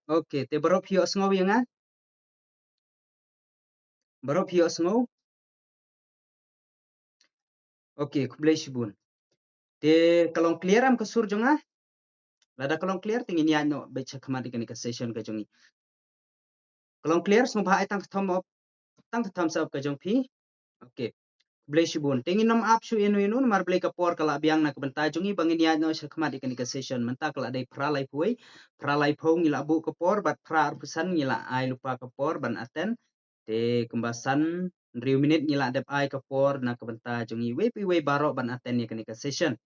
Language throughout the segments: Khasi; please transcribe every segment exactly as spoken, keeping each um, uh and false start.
Okay, te baroh phi ïohsngew ïa nga? Baroh phi ïohsngew? Okay, khublei shibun. Te ka long clear em ka sur jong nga? Lada ka long clear te ngin ïaid noh beit shakhmat ïa kane ka session ka jong ngi. Ka long clear, sngewbha ai tang ka thumb up, tang ka thumbs up ka jong phi. Okay. Khublei shibun. Te ngin nym ap shuh ïano ïano namar balei ka por ka la biang na ka bynta jong ngi ba ngin ïaid noh shakhmat ïa kane ka session. Mynta ka la dei phra laiphew, phra laiphew ngi la buh ka por bad phra arphew san ngi la ai lypa ka por ban attend. Te kumba san hynriew minit ngi la dep ai ka por na ka bynta jong ngi iwei pa iwei baroh ban attend ïa kane ka session.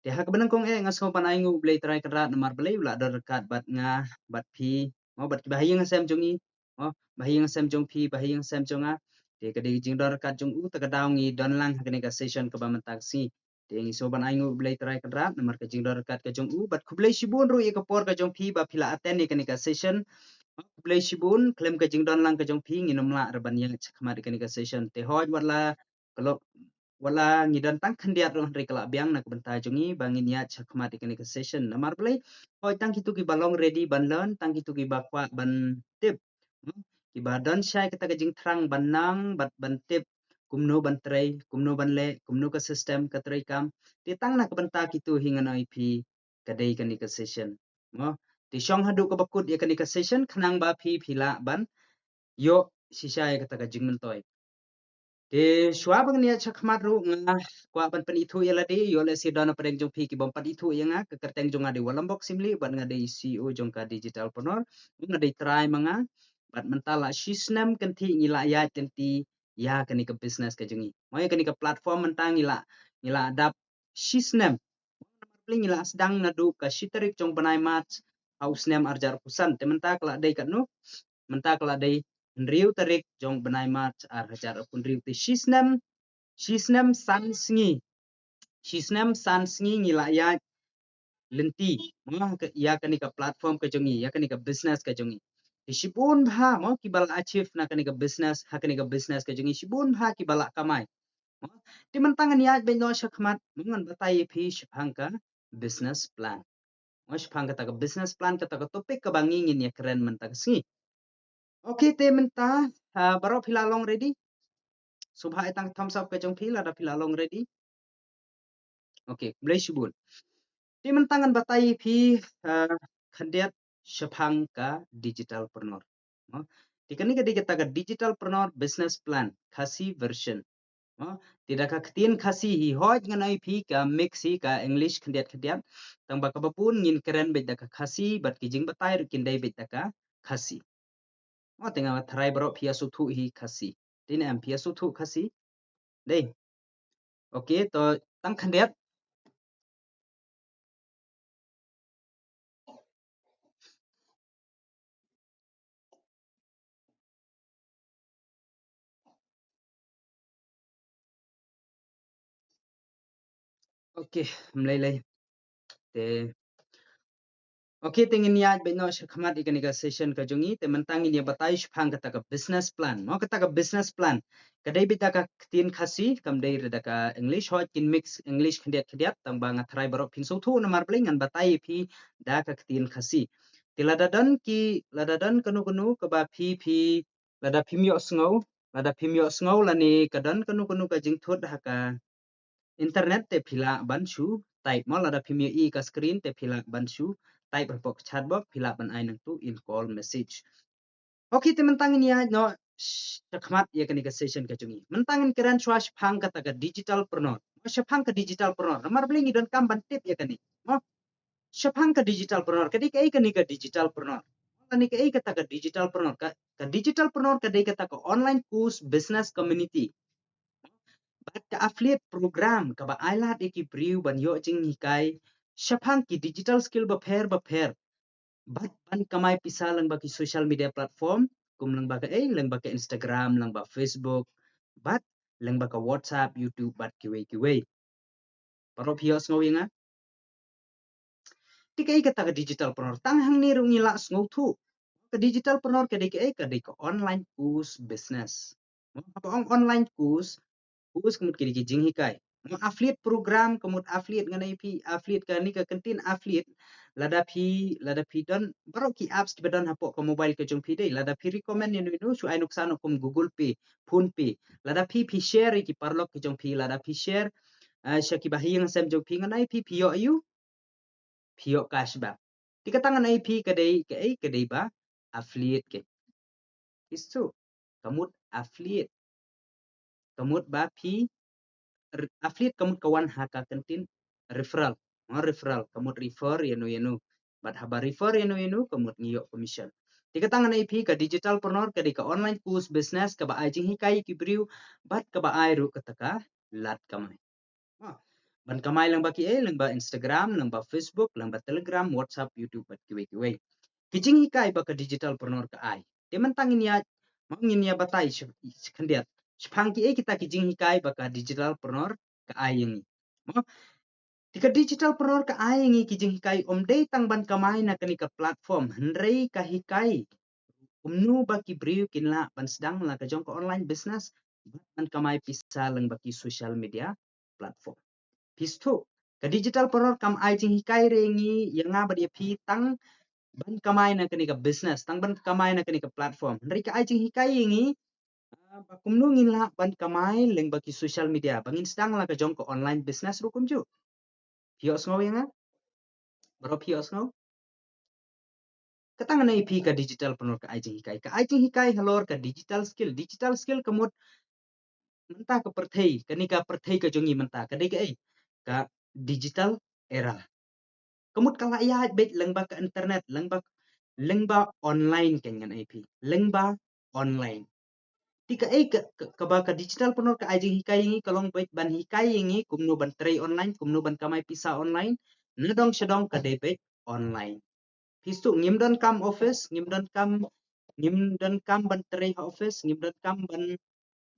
Te ha kaba nyngkong eh nga sngew ban ai nguh U Blei Trai Kynrad namar balei u la don ryngkat bad nga, bad phi, mo, bad kiba ha ïing ha sem jong ngi, mo, ba ha ïing ha sem jong phi, ba ha ïing ha sem jong nga. Te ka dei ka jingdon ryngkat jong u te ka daw ngi don lang ha kane ka session kaba mynta ka sngi. Te ngi sngew ban ai nguh U Blei Trai Kynrad namar ka jingdon ryngkat ka jong u bad khublei shibun ruh ïa ka por ka jong phi ba phi la attend ïa kane ka session. Khublei shibun, khlem ka jingdon lang ka jong phi ngin ym lah re ban ïaid shakhmat ïa kane ka session. Te hooid wat la ka long, wat la ngi don tang khyndiat ruh hynrei ka la biang na ka bynta jong ngi ba ngin ïaid shakhmat ïa kane ka session. Namar balei? Hooid tang kito kiba long ready ban learn, tang kito kiba kwah ban tip, kiba don shai kata ka jingthrang ban nang bad ban tip kumno ban trei, kumno ban leh, kumno ka system ka trei kam. Te tang na ka bynta kito hi ngan ong ïa phi ka dei kane ka session, mo. Te shong haduh kaba kut ïa kane ka session khnang ba phi phi lah ban ïoh shisha ïa kata ka jingmyntoi. Te shuwa ba ngin ïaid shakhmat ruh nga kwah ban pynithuh ïa lade, ïoh lehse don na pdeng jong phi kibym pat ithuh ïa nga, ka kyrteng jong nga dei Walambok Syiemlieh bad nga dei C E O jong ka Digitalpreneur. Nga dei trai ma nga bad mynta la shisnem kynthih ngi la ïaid lynti ïa kane ka business ka jong ngi. Mo, ïa kane ka platform mynta ngi la, ngi la dap shisnem. Namar balei? Ngi la sdang naduh ka shi tarik jong bnai March ha u snem arhajar arphew san. Te mynta ka la dei katno? Mynta ka la dei hynriew tarik jong bnai March arhajar arphew hynriew. Te shisnem, shisnem san sngi, shisnem san sngi ngi la ïaid lynti, mo, ha ka, ïa kane ka platform ka jong ngi, ïa kane ka business ka jong ngi. Te shibun bha, mo, kiba la achieve na kane ka business, ha kane ka business ka jong ngi, shibun bha kiba la kamai. Mo, te mynta ngan ïaid beit noh shakhmat, mo, ngan batai ïa phi shaphang ka business plan. Mo, shaphang kata ka business plan, kata ka topic kaba ngi ngin ïakren mynta ka sngi. Okay, te mynta, ah, baroh phi la long ready? Sngewbha ai tang thumbs up ka jong phi lada phi la long ready. Okay, khublei shibun. Te mynta ngan batai ïa phi, ah, khyndiat shaphang ka Digitalpreneur. Mo, te kane ka dei kata ka Digitalpreneur Business Plan Khasi version. Mo, te da ka ktien Khasi hi, hooid ngan ong ïa phi ka mix hi, ka English khyndiat khyndiat. Tang ba kaba bun ngin kren beit da ka Khasi bad ki jingbatai ruh kin dei beit da ka Khasi. Mo, te nga tharai baroh phi ïa sngewthuh hi Khasi. Dei ne em, phi ïa sngewthuh Khasi? Dei. Okay, to tang khyndiat. Okay, ym lei lei. Te, okay, te ngin ïaid beit noh shakhmat ïa kane ka session ka jong ngi, te mynta ngin ïa batai shaphang kata ka business plan. Mo, kata ka business plan ka dei beit da ka ktien Khasi, kam dei re da ka English, hooid kin mix English khyndiat khyndiat, tang ba nga tharai baroh phin sngewthuh, namar balei? Ngan batai ïa phi da ka ktien Khasi. Te lada don ki, lada don kano kano kaba phi phi, lada phim ïohsngew, lada phim ïohsngew lane ka don kano kano ka jingthut ha ka internet te phi lah ban shu type, mo, lada phim ïohi ka screen te phi lah ban shu type hapoh ka chat box, phi lah ban ai nangtu in call message. Okay, te mynta ngin ïaid noh shakhmat ïa kane ka session ka jong ngi. Mynta ngin kren shuwa shaphang kata ka Digitalpreneur. Shaphang ka Digitalpreneur, namar balei ngi donkam ban tip ïa kane, mo? Shaphang ka Digitalpreneur, ka dei kaei kane ka Digitalpreneur? Kane kaei kata ka Digitalpreneur? Ka, ka Digitalpreneur ka dei kata ka online course business community bad ka affiliate program kaba ai lad ïa ki briew ban ïoh jinghikai shaphang ki digital skill bapher bapher bad ban kamai pisa lyngba ki social media platform, kum lyngba kaei, lyngba ka Instagram, lyngba Facebook, bad lyngba ka WhatsApp, YouTube bad kiwei kiwei. Baroh phi ïohsngew ïa nga? Te kaei kata ka Digitalpreneur? Tang hangne ruh ngi lah sngewthuh. Ka Digitalpreneur ka dei kaei? Ka dei ka online course business. Mo, haba ong online course, course ka mut ka dei ka jinghikai. Mo, affiliate program ka mut affiliate, ngan ong ïa phi affiliate, kane ka ktien affiliate lada phi, lada phi don baroh ki apps kiba don hapoh ka mobile ka jong phi dei, lada phi recommend ïano ïano, shu ai nuksa noh kum Google Pay, PhonePe, lada phi, phi share ïa ki paralok ki jong phi, lada phi share, eh, sha kiba ha ïing ha sem jong phi, ngan ai phi, phi ïoh ïa u, phi ïoh cashback. Te kata ngan ai phi ka dei, ka ei, ka dei ba affiliate, ka isu, ka mut affiliate. Ka mut ba phi, r-, affiliate ka mut ka wan ha ka kyntien referral. Mo, referral, ka mut refer ïano ïano. Bad haba refer ïano ïano, ka mut ngi ïoh commission. Te kata ngan ai phi ka digitalpreneur, ka dei ka online course business kaba ai jinghikai ïa ki briew, bad kaba ai ruh kata ka lad kamai. Ah, ban kamai lyngba ki ei, lyngba Instagram, lyngba Facebook, lyngba Telegram, WhatsApp, YouTube, bad kiwei kiwei. Ki jinghikai ba ka digitalpreneur ka ai. Te mynta ngin ïa, mo, ngin ïa batai shi-, shi khyndiat. Shaphang ki ei kita ki jinghikai ba ka digitalpreneur ka ai ïa ngi. Mo, te ka digitalpreneur ka ai ïa ngi ki jinghikai, ym dei tang ban kamai na kane ka platform, hynrei ka hikai kumno ba ki briew kin lah ban sdang la ka jong ka online business, ban kamai pisa lyngba ki social media platform. Phi sngewthuh, ka digitalpreneur kam ai jinghikai re ngi, ïa nga bad ïa phi, tang ban kamai na kane ka business, tang ban kamai na kane ka platform. Hynrei ka ai jinghikai ïa ngi, ah, ba kumno ngin lah ban kamai lyngba ki social media, ba ngin sdang la ka jong ka online business ruh kumjuh. Phi ïohsngew ïa nga? Baroh phi ïohsngew? Kata ngan ai phi ka digitalpreneur ka ai jinghikai. Ka ai jinghikai halor ka digital skill. Digital skill ka mut mynta ka pyrthei, kane ka pyrthei ka jong ngi mynta, ka dei ka ei? Ka digital era. Ka mut ka la ïaid beit lyngba ka internet, lyngba, lyngba online, kan ngan ai phi. Lyngba online. Te ka ei ka, ka, kaba ka digitalpreneur ka ai jinghikai ïa ngi, ka long beit ban hikai ïa ngi kumno ban trei online, kumno ban kamai pisa online, na dong sha dong ka dei beit online. Phi sngewthuh, ngim donkam office, ngim donkam, ngim donkam ban trei ha office, ngim donkam ban,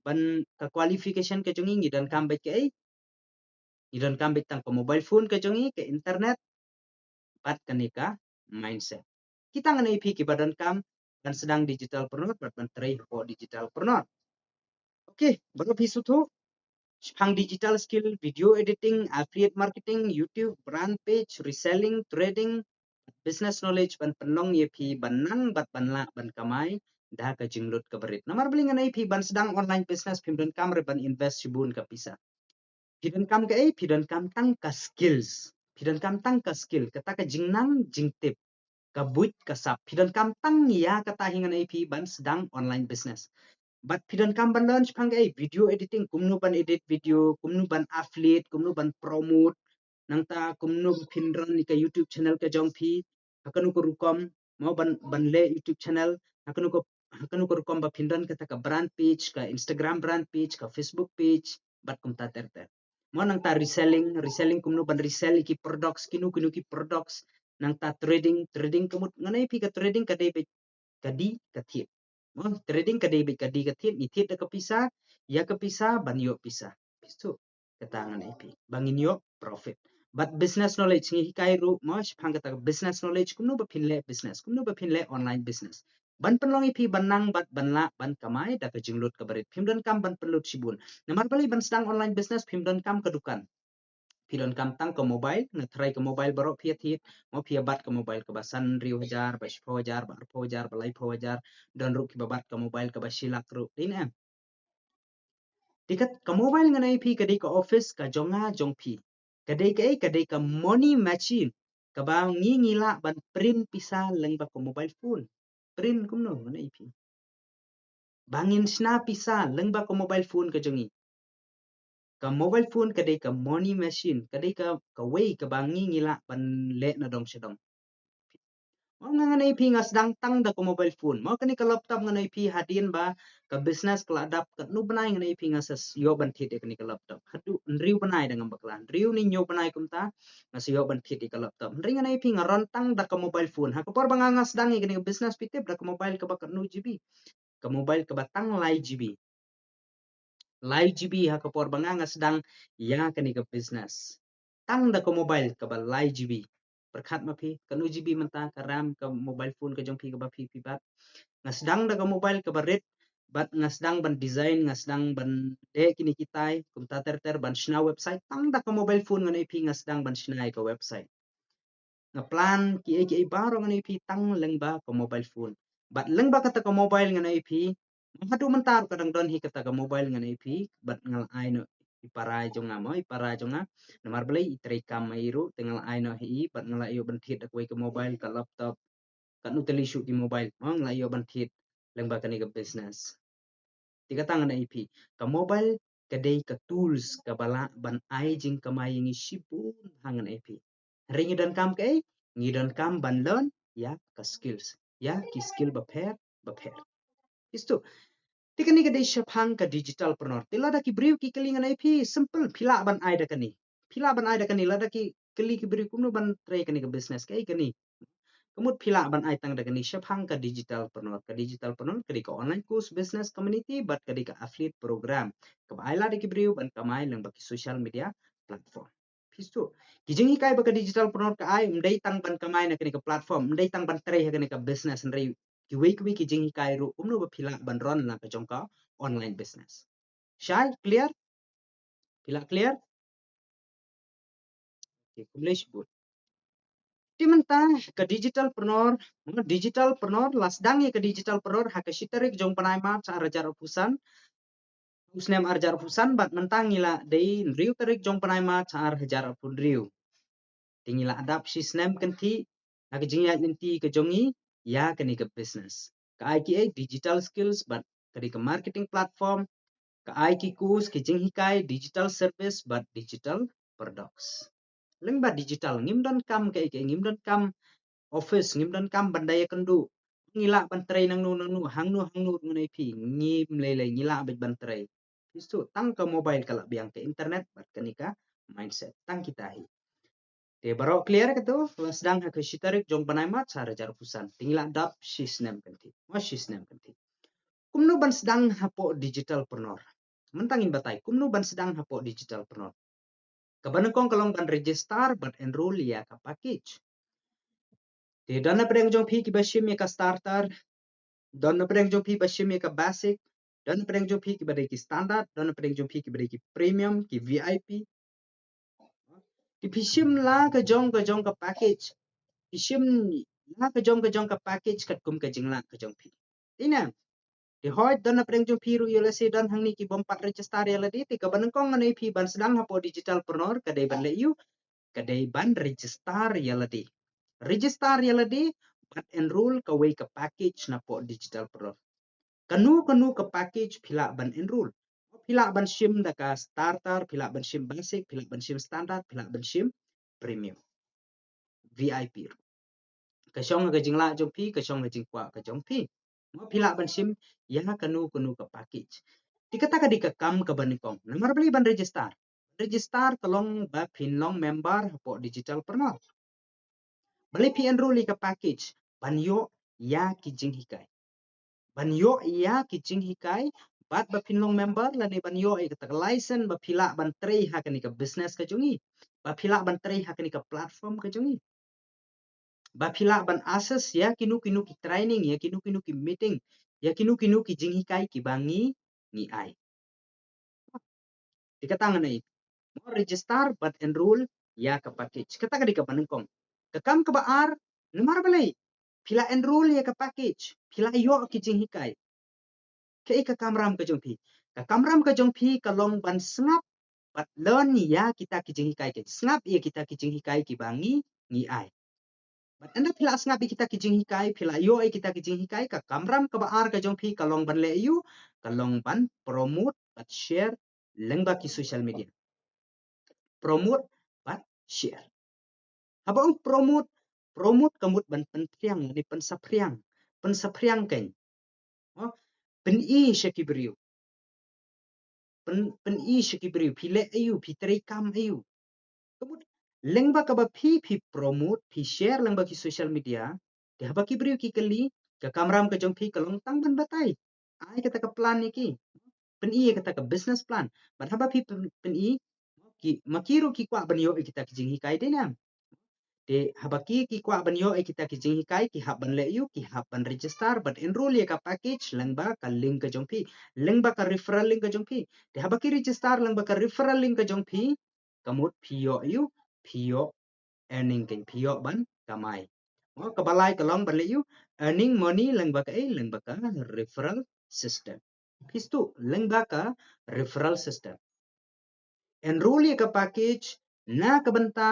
ban, ka qualification ka jong ngi, ngi donkam beit ka ei? Ngi donkam beit tang ka mobile phone ka jong ngi, ka internet, bad kane ka mindset. Kita ngan ai phi kiba donkam ban sdang digitalpreneur, bad ban trei hapoh digitalpreneur. Okay, baroh phi sngewthuh, shaphang digital skill, video editing, affiliate marketing, YouTube, brand page, reselling, trading, business knowledge ban pynlong ïa phi ban nang bad ban lah ban kamai da ka jinglut kaba rit. Namar balei ngan ai phi ban sdang online business phim donkam re ban invest shibun ka pisa. Phi donkam ka ei? Phi donkam tang ka skills. Phi donkam tang ka skill, kata ka jingnang jingtip, ka buit ka sap. Phi donkam tang ïa kata hi ngan ai phi ban sdang online business. Bad phi donkam ban learn shaphang ka ei? Video editing, kumno ban edit video, kumno ban affiliate, kumno ban promote, nangta kumno phin run ïa ka YouTube channel ka jong phi, ha kano ka rukom, mo, ban, ban leh YouTube channel, ha kano ka, ha kano ka rukom ba phin run kata ka brand page, ka Instagram brand page, ka Facebook page, bad kumta ter ter. Mo, nangta reselling, reselling kumno ban resell ïa ki products, kino kino ki products, nangta trading, trading ka mut ngan ai phi ka trading ka dei beit ka die ka thied. Mo, trading ka dei beit ka die ka thied, ngi thied da ka pisa, ïa ka pisa ban ïoh pisa. Phi sngewthuh, kata ngan ai phi ba ngin ïoh profit. Bad business knowledge ngi hikai ruh, mo, shaphang kata ka business knowledge, kumno ba phin leh business, kumno ba phin leh online business, ban pynlong ïa phi ban nang bad ban lah ban kamai da ka jinglut kaba rit. Phim donkam ban pynlut shibun. Namar balei ban sdang online business phim donkam ka dukan. Phi donkam tang ka mobile, nga tharai ka mobile baroh phi ïa thied, mo, phi ïa bat ka mobile kaba san hynriew hajar, ba shiphew hajar, ba arphew hajar, ba laiphew hajar, don ruh kiba bat ka mobile kaba shi lak ruh, dei ne em? Te ka, ka mobile ngan ai phi ka dei ka office ka jong nga jong phi. Ka dei ka ei? Ka dei ka money machine, kaba ngi, ngi lah ban print pisa lyngba ka mobile phone. Print kumno ngan ai phi? Ba ngin shna pisa lyngba ka mobile phone ka jong ngi. Ka mobile phone ka dei ka money machine, ka dei ka, kawei kaba ngi, ngi lah ban leh na dong sha dong. Mo, nga ngan ai phi nga sdang tang da ka mobile phone. Mo, kane ka laptop ngan ai phi hadien ba ka business ka la dap katno bnai ngan ai phi nga sa ïoh ban thied ïa kane ka laptop. Haduh hynriew bnai da ngam bakla. Hynriew ne hynñiew bnai kumta nga sa ïoh ban thied ïa ka laptop. Hynrei ngan ai phi nga run tang da ka mobile phone. Ha ka por ba nga, nga sdang ïa kane ka business, phi tip, da ka mobile kaba katno GB? Ka mobile kaba tang lai GB. Lai GB ha ka por ba nga, nga sdang ïa kane ka business. Tang da ka mobile kaba lai GB. Pyrkhat ma phi, katno GB mynta ka RAM ka mobile phone ka jong phi kaba phi, phi bat. Nga sdang da ka mobile kaba rit, bad nga sdang ban design, nga sdang ban leh kine kitai, kumta ter ter, ban shna website, tang da ka mobile phone ngan ai phi nga sdang ban shna ïa ka website. nga plan ki ei ki ei baroh ngan ai phi tang lyngba ka mobile phone. Bad lyngba kata ka mobile ngan ai phi, haduh mynta ruh ka dang don hi kata ka mobile ngan ai phi, bad nga la ai noh i para jong nga mo, i para jong nga. Namar balei i trei kam ei ruh, te nga la ai noh hi, bad nga la ïoh ban thied da kawei ka mobile, ka laptop, katno tylli shuh ki mobile, mo, nga la ïoh ban thied lyngba kane ka business. Te kata ngan ai phi. Ka mobile ka dei ka tools kaba lah ban ai jingkamai ïa ngi shibun bha ngan ai phi. Hynrei ngi donkam kaei, ngi donkam ban learn ïa ka skills. Ïa ki skill bapher bapher. Istu. Te kane ka dei shaphang ka digital preneur. Te lada ki briew ki kylli ngan ai phi, simple, phi lah ban ai da kane. Phi lah ban ai da kane, lada ki kylli ki briew kumno ban trei kane ka business, kaei kane. Ka mut phi lah ban ai tang da kane shaphang ka digital preneur. Ka digital preneur ka dei ka online course business community bad ka dei ka affiliate program kaba ai lad ïa ki briew ban kamai lyngba ki social media platform. Phi sngewthuh? Ki jinghikai ba ka digital preneur ka ai, ym dei tang ban kamai na kane ka platform, ym dei tang ban trei ha kane ka business, hynrei kiwei kiwei ki jinghikai ruh kumno ba phi lah ban run la ka jong ka online business. Shai, clear? Phi lah clear? Okay, khublei shibun. Te mynta ka digital preneur, digital preneur, la sdang ïa ka digital preneur ha ka shi tarik jong bnai March ar hajar arphew san. U snem ar hajar arphew san bad mynta ngi la dei hynriew tarik jong bnai March ar hajar arphew hynriew. Te ngi la dap shi snem kynthih ha ka jingïaid lynti ka jong ngi ïa kane ka business. Ka ai ki ei digital skills bad ka dei ka marketing platform, ka ai ki course, ki jinghikai, digital service bad digital products. Lyngba digital, ngim donkam kaei kaei, ngim donkam office, ngim donkam ban da ïakynduh. Ngi lah ban trei nangno nangno, hangno hangno ruh ngan ai phi, ngim lei lei, ngi lah beit ban trei. Phi sngewthuh, tang ka mobile ka la biang, ka internet bad kane ka mindset, tang kita hi. Te baroh clear kato, la sdang ha ka shi tarik jong bnai March ar hajar arphew san. Te ngi la dap shi snem kynthih. Mo, shi snem kynthih. Kumno ban sdang hapoh digital preneur? Mynta ngin batai kumno ban sdang hapoh digital preneur. Kaba nyngkong ka long ban register bad enroll ïa ka package. Te don na pdeng jong phi kiba shim ïa ka starter, don na pdeng jong phi ba shim ïa ka basic, don na pdeng jong phi kiba dei ki standard, don na pdeng jong phi kiba dei ki premium, ki V I P. Te phi shim la ka jong ka jong ka package. Phi shim la ka jong ka jong ka package katkum ka jinglah ka jong phi. Te na, te hooid don na pdeng jong phi ruh ïoh lehse don hangne ki bym pat register ïa lade, te kaba nyngkong ngan ai phi ban sdang hapoh digital preneur ka dei ban leh ïu, ka dei ban register ïa lade. Register ïa lade bad enroll kawei ka package napoh digital preneur. Kano kano ka package phi lah ban enroll. Phi lah ban shim da ka starter, phi lah ban shim basic, phi lah ban shim standard, phi lah ban shim premium, V I P ruh. Ka shong ha ka jinglah jong phi, ka shong ha ka jingkwah ka jong phi. Mo, phi lah ban shim ïa kano kano ka package. Te kata ka dei ka kam kaba nyngkong. Namar balei ban register? Register ka long ba phin long member hapoh digital preneur. Balei phi enroll ïa ka package? Ban ïoh ïa ki jinghikai. Ban ïoh ïa ki jinghikai bad ba phin long member lane ban ïoh ïa kata ka license ba phi lah ban trei ha kane ka business ka jong ngi. Ba phi lah ban trei ha kane ka platform ka jong ngi. Ba phi lah ban access ïa kino kino ki training, ïa kino kino ki meeting, ïa kino kino ki jinghikai kiba ngi, ngi ai. Te kata ngan ai. Mo, register bad enroll ïa ka package. Kata ka dei kaba nyngkong. Ka kam kaba ar, namar balei? Phi la enroll ïa ka package, phi la ïoh ki jinghikai. Kaei ka kamram ka jong phi? Ka kamram ka jong phi ka long ban sngap bad learn ïa kita ki jinghikai, ka sngap ïa kita ki jinghikai kiba ngi, ngi ai. Bad ynda phi la sngap ïa kita ki jinghikai, phi la ïoh ïa kita ki jinghikai, ka kamram kaba ar ka jong phi ka long ban leh ïu, ka long ban promote bad share lyngba ki social media. Promote bad share. Haba ong promote, promote ka mut ban pynphriang, lane pynsaphriang, pynsaphriang kein. Mo, pyni sha ki briew. Pyn, pyni sha ki briew, phi leh ïu, phi trei kam ïu. Ka mut, lyngba kaba phi, phi promote, phi share lyngba ki social media, te haba ki briew ki kylli, ka kamram ka jong phi ka long tang ban batai. Ai kata ka plan ïa ki. Pyni ïa kata ka business plan. Bad haba phi pyn, pyni, ki, ma ki ruh ki kwah ban ïoh ïa kita ki jinghikai dei na. Te haba ki, ki kwah ban ïoh ïa kita ki jinghikai, ki hap ban leh ïu, ki hap ban register bad enroll ïa ka package lyngba ka link ka jong phi, lyngba ka referral link ka jong phi. Te haba ki register lyngba ka referral link ka jong phi, ka mut phi ïoh ïu, phi ïoh earning kein, phi ïoh ban kamai. Mo, kaba lai ka long ban leh ïa u earning money lyngba ka, eh, lyngba ka referral system. Phi sngewthuh, lyngba ka referral system. Enroll ïa ka package na ka bynta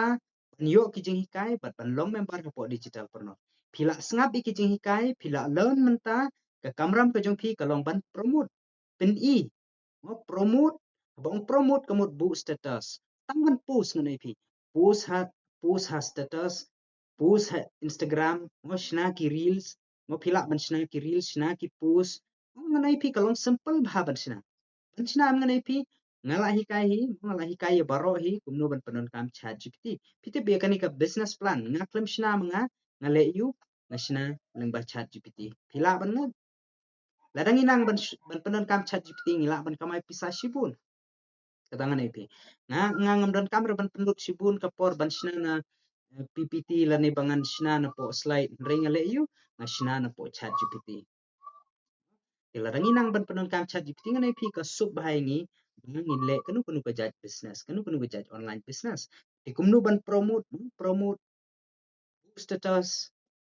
ban ïoh ki jinghikai bad ban long member hapoh Digitalpreneur. Phi lah sngap ïa ki jinghikai, phi lah learn mynta, ka kamram ka jong phi ka long ban promote. Pyn-i, mo, promote, haba ong promote ka mut buh status. Tang ban post ngan ai phi. Post ha, post ha status, post ha Instagram, mo, shna ki reels, mo, phi lah ban shna ki reels, shna ki post. Mo, ngan ai phi ka long simple bha ban shna. Ban shna em ngan ai phi, nga lah hikai hi, mo, nga lah hikai ïa baroh hi kumno ban pyndonkam ChatGPT. Phi tip ïa kane ka business plan, nga khlem shna ma nga, nga leh ïa u, nga shna lyngba ChatGPT. Phi lah ban nga Lada ngi nang ban sh-, ban pyndonkam ChatGPT ngi lah ban kamai pisa shibun. Kata ngan ai phi. Nga, nga ngam donkam re ban pynlut shibun ka por ban shna na, eh, P P T lane ba ngan shna na poh slide. Hynrei nga leh ïa u, nga shna na poh ChatGPT. Te lada ngi nang ban pyndonkam ChatGPT ngan ai phi ka suk bha ïa ngi ba ngin leh kano kano ka jait business, kano kano ka jait online business. Te kumno ban promote, hmm, promote buh status,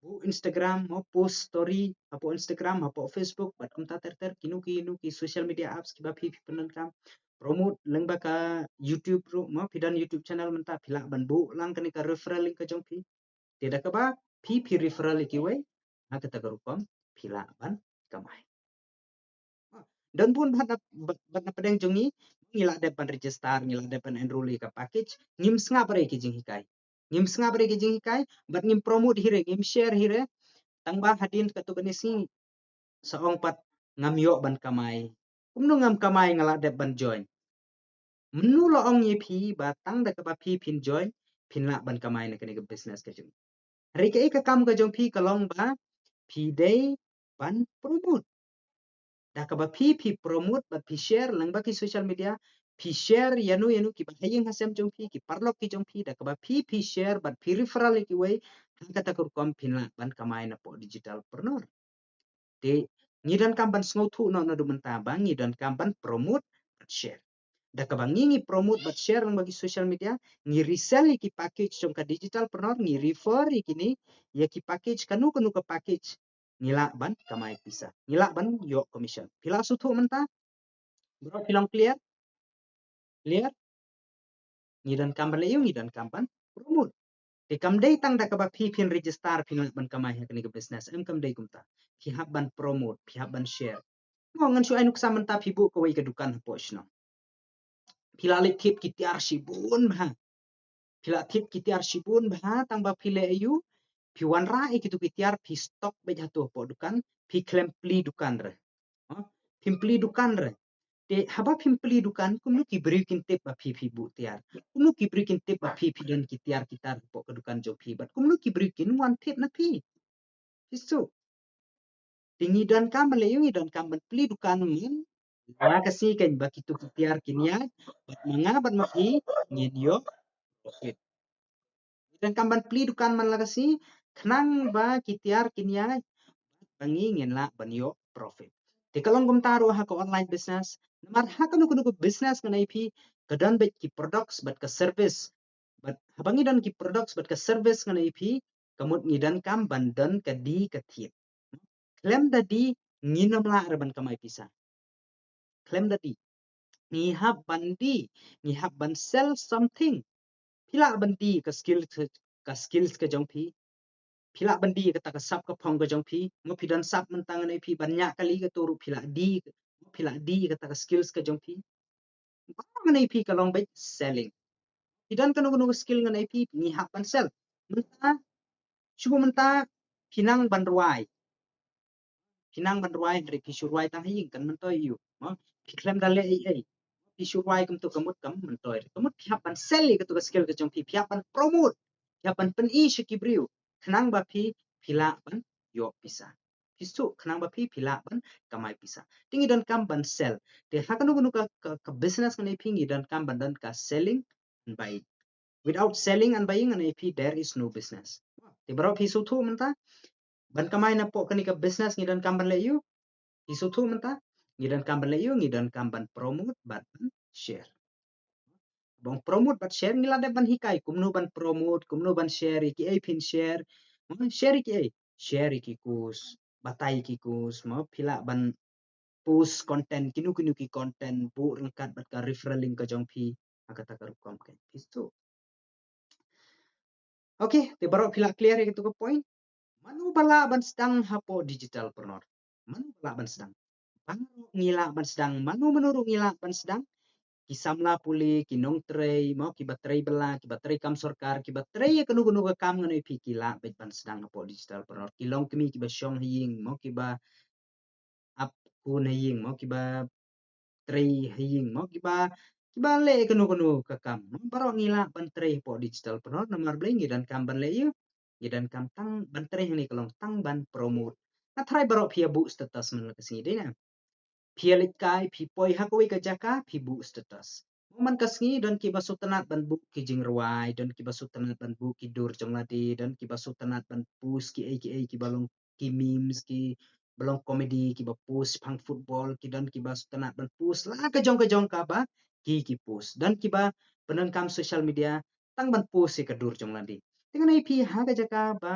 buh Instagram, mo, post story hapoh Instagram, hapoh Facebook, bad kumta ter ter, kino kino ki social media apps kiba phi phi pyndonkam. Promote lyngba ka YouTube ruh, mo, phi don YouTube channel mynta, phi lah ban buh lang kane ka referral link ka jong phi. Te da kaba phi phi referral ïa kiwei, ha kata ka rukom phi lah ban kamai. Don bun bad na, bad, bad na pdeng jong ngi, ngi lah dep ban register, ngi lah dep ban enroll ïa ka package, ngim sngap re ki jinghikai. Ngim sngap re ki jinghikai, bad ngim promote hi re, ngim share hi re. Tang ba hadien katto katne sngi sa ong pat ngam ïoh ban kamai. Kumno ngam kamai, nga lah dep ban join. Mynno la ong ïa phi ba tang da kaba phi phin join, phin lah ban kamai na kane ka business ka jong. Hynrei kaei ka kam ka jong phi ka long ba phi dei ban promote. Da kaba phi phi promote bad phi share lyngba ki social media, phi share ïa no ïa no kiba ha ïing ha sem jong phi, ki paralok ki jong phi, da kaba phi phi share bad phi referral ïa kiwei, ha kata ka rukom phin lah ban kamai na poh Digitalpreneur. Te ngi donkam ban sngewthuh noh naduh mynta ba ngi donkam ban promote bad share. Da kaba ngi ngi promote bad share lyngba ki social media, ngi resell ïa ki package jong ka Digitalpreneur, ngi refer ïa kine ïa ki package, kano kano ka package, ngi lah ban kamai pisa, ngi lah ban ïoh commission. Phi lah sngewthuh mynta? Bro, phi long clear? Clear? Ngi donkam ban leh ïa u, ngi donkam ban promote. Te kam dei tang da kaba phi phin register phin lah ban kamai ha kane ka business, em, kam dei kumta. Phi hap ban promote, phi hap ban share. Mo, ngan shu ai nuksa mynta, phi buh kawei ka dukan hapoh shnong. Phi lah leit thied ki tiar shibun bha. Phi lah thied ki tiar shibun bha, tang ba phi leh ïa u, phi wanrah ïa kitu ki tiar, phi stock beit hato hapoh dukan, phi khlem plie dukan re. Ha? Phim plie dukan re. Te haba phim plie dukan, kumno ki briew kin tip ba phi phi buh tiar? Kumno ki briew kin tip ba phi phi don ki tiar ki tar hapoh ka dukan jong phi? Bad kumno ki briew kin wan thied na phi? Phi sngewthuh? Te ngi donkam ban leh ïa u, ngi donkam ban plie dukan man la ka sngi, khnang ba kitu ki tiar kin ïaid, bad ma nga bad ma phi ngin ïoh profit. Ngi donkam ban plie dukan man la ka sngi, khnang ba ki tiar kin ïaid, bad ba ngi ngin lah ban ïoh profit. Te ka long kumta ruh ha ka online business. Namar ha kano kano ka business ngan ai phi, ka don beit ki products bad ka service. Bad haba ngi don ki products bad ka service ngan ai phi, ka mut ngi donkam ban don ka die ka thied. Khlem da die ngim lah re ban kamai pisa. Khlem da die. Ngi hap ban die, ngi hap ban sell something. Phi lah ban die ka skill, ka skills ka jong phi. Phi lah ban die kata ka sap ka phong ka jong phi. Mo, phi don sap mynta, ngan ai phi ban ñiah kali, kato ruh phi lah die, phi lah die kata ka skills ka jong phi. Ba ngan ai phi ka long beit selling. Phi don kano kano ka skill, ngan ai phi, ngi hap ban sell. Mynta, shu mynta phi nang ban rwai. Phi nang ban rwai, hynrei phi shu rwai tang ha ïing, kan myntoi ïa u. Mo, phi khlem da leh ei ei. Phi shu rwai kumto, ka mut kam myntoi. Ka mut phi hap ban sell ïa kato ka skill ka jong phi, phi hap ban promote, phi hap ban pyni sha ki briew, khnang ba phi phi lah ban ïoh pisa. Phi sngewthuh? Khnang ba phi phi lah ban kamai pisa. Te ngi donkam ban sell. Te ha kano kano ka, ka, ka business ngan ai phi, ngi donkam ban don ka selling and buying. Without selling and buying, ngan ai phi, there is no business. Te baroh phi sngewthuh mynta? Ban kamai na poh kane ka business ngi donkam ban leh ïa u. Phi sngewthuh mynta? Ngi donkam ban leh ïa u, ngi donkam ban promote bad ban share. Ba ong promote bad share ngi lah dep ban hikai kumno ban promote, kumno ban share, ïa kiei phin share. Mo, share ïa kiei, share ïa ki course, batai ïa ki course, mo, phi lah ban post content, kino kino ki content, buh ryngkat bad ka referral link ka jong phi, ha kata ka rukom kein. Phi sngewthuh? Okay, te baroh phi lah clear ïa kito ki point. Mano ba lah ban sdang hapoh digitalpreneur? Mano ba lah ban sdang? Baroh ngi lah ban sdang, mano mano ruh ngi lah ban sdang. Ki samla pule, ki nongtrei, mo, kiba trei bylla, kiba trei kam sorkar, kiba trei ïa kano kano ka kam, ngan ong ïa phi, ki lah beit ban sdang hapoh digitalpreneur. Ki longkmie kiba shong ha ïing, mo, kiba ap khun ha ïing, mo, kiba trei ha ïing, mo, kiba, kiba leh kano kano ka kam, mo. Baroh ngi lah ban trei hapoh digitalpreneur, namar balei? Ngi donkam ban leh ïa, ngi donkam tang ban trei hangne ka long tang ban promote. Nga tharai baroh phi ïa buh status man la ka sngi, dei na? Phi ïa leit kai, phi poi ha kawei ka jaka, phi buh status. Mo, man ka sngi don kiba sngewtynnat ban buh ki jingrwai, don kiba sngewtynnat ban buh ki dur jong lade, don kiba sngewtynnat ban post kiei kiei kiba long ki memes, kiba long comedy, kiba post shaphang football, ki don kiba sngewtynnat ban post la ka jong ka jong kaba ki, ki post. Don kiba pyndonkam social media tang ban post ïa ka dur jong lade. Te ngan ong ïa phi, ha ka jaka ba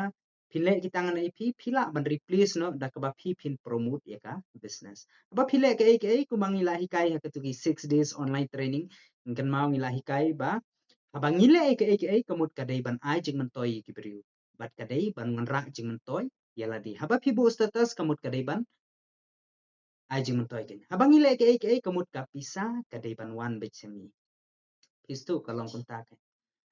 phin leh kita, ngan ong ïa phi, phi lah ban replace noh da kaba phi phin promote ïa ka business. Haba phi leh kaei kaei, kumba ngi lah hikai ha kito ki six days online training, ngan ong ngi lah hikai ba haba ngi leh kaei kaei, ka mut ka dei ban ai jingmyntoi ïa ki briew, bad ka dei ban wanrah jingmyntoi ïa lade. Haba phi buh status, ka mut ka dei ban ai jingmyntoi kein. Haba ngi leh kaei kaei, ka mut ka pisa ka dei ban wan beit sha ngi. Phi sngewthuh, ka long kumta kein.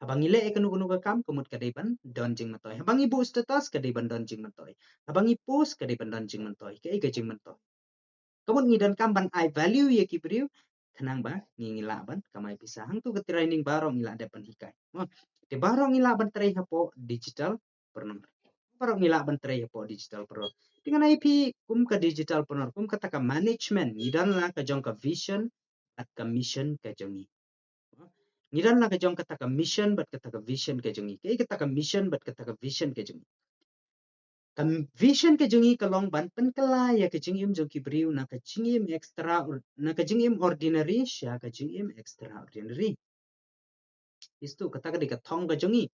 Haba ngi leh ïa kano kano ka kam, ka mut ka dei ban don jingmyntoi. Haba ngi buh status, ka dei ban don jingmyntoi. Haba ngi post, ka dei ban don jingmyntoi. Kaei ka jingmyntoi? Ka mut ngi donkam ban ai value ïa ki briew, khnang ba ngi, ngi lah ban kamai pisa. Hangto ka training baroh ngi lah dep ban hikai. Mo, te baroh ngi lah ban trei hapoh digitalpreneur. Baroh ngi lah ban trei hapoh digitalpreneur. Te ngan ong ïa phi, kum ka digitalpreneur, kum kata ka management, ngi don la ka jong ka vision bad ka mission ka jong ngi. Ngi don la ka jong kata ka mission bad kata ka vision ka jong ngi. Kaei kata ka mission bad kata ka vision ka jong ngi? Ka vision ka jong ngi ka long ban pynkylla ïa ka jingim jong ki briew na ka jingim extra, na ka jingim ordinary sha ka jingim extraordinary. Phi sngewthuh, kata ka dei ka thong ka jong ngi.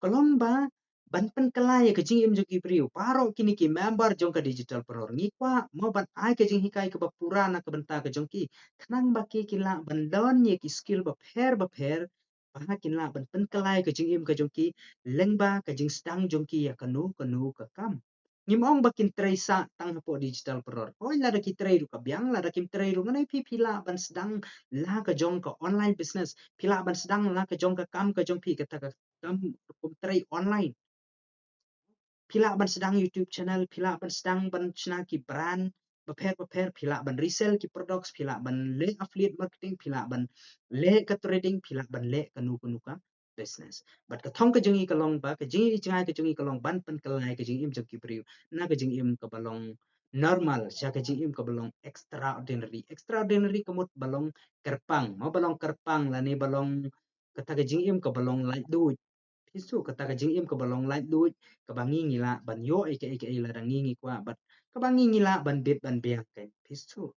Ka long ba ban pynkylla ïa ka jingim jong ki briew. Baroh kine ki member jong ka digitalpreneur, ngi kwah mo ban ai ka jinghikai kaba pura na ka bynta ka jong ki, khnang ba ki, kin lah ban don ïa ki skill bapher bapher, ba kin lah ban pynkylla ïa ka jingim ka jong ki lyngba ka jingsdang jong ki ïa kano kano ka kam. Ngim ong ba kin trei sah tang hapoh digitalpreneur. Hooid, lada ki trei ruh ka biang, lada kim trei ruh, ngan ong ïa phi, phi lah ban sdang la ka jong ka online business, phi lah ban sdang la ka jong ka kam ka jong phi, kata ka kam rukom trei online. Phi lah ban sdang YouTube channel, phi lah ban sdang ban shna ki brand bapher bapher, phi lah ban resell ki products, phi lah ban leh affiliate marketing, phi lah ban leh ka trading, phi lah ban leh kano kano ka business. Bad ka thong ka jong ngi ka long ba, ka jingïohi jngai ka jong ngi ka long ban pynkylla ïa ka jingim jong ki briew na ka jingim kaba long normal sha ka jingim kaba long extraordinary. Extraordinary ka mut ba long kyrpang, mo, ba long kyrpang lane ba long kata ka jingim kaba long laitluid. Phi sngewthuh, kata ka jingim kaba long laitluid, kaba ngi, ngi lah ban ïoh ïa kaei kaei lada ngi, ngi kwah, bad kaba ngi, ngi lah ban bit ban biang kein. Phi sngewthuh,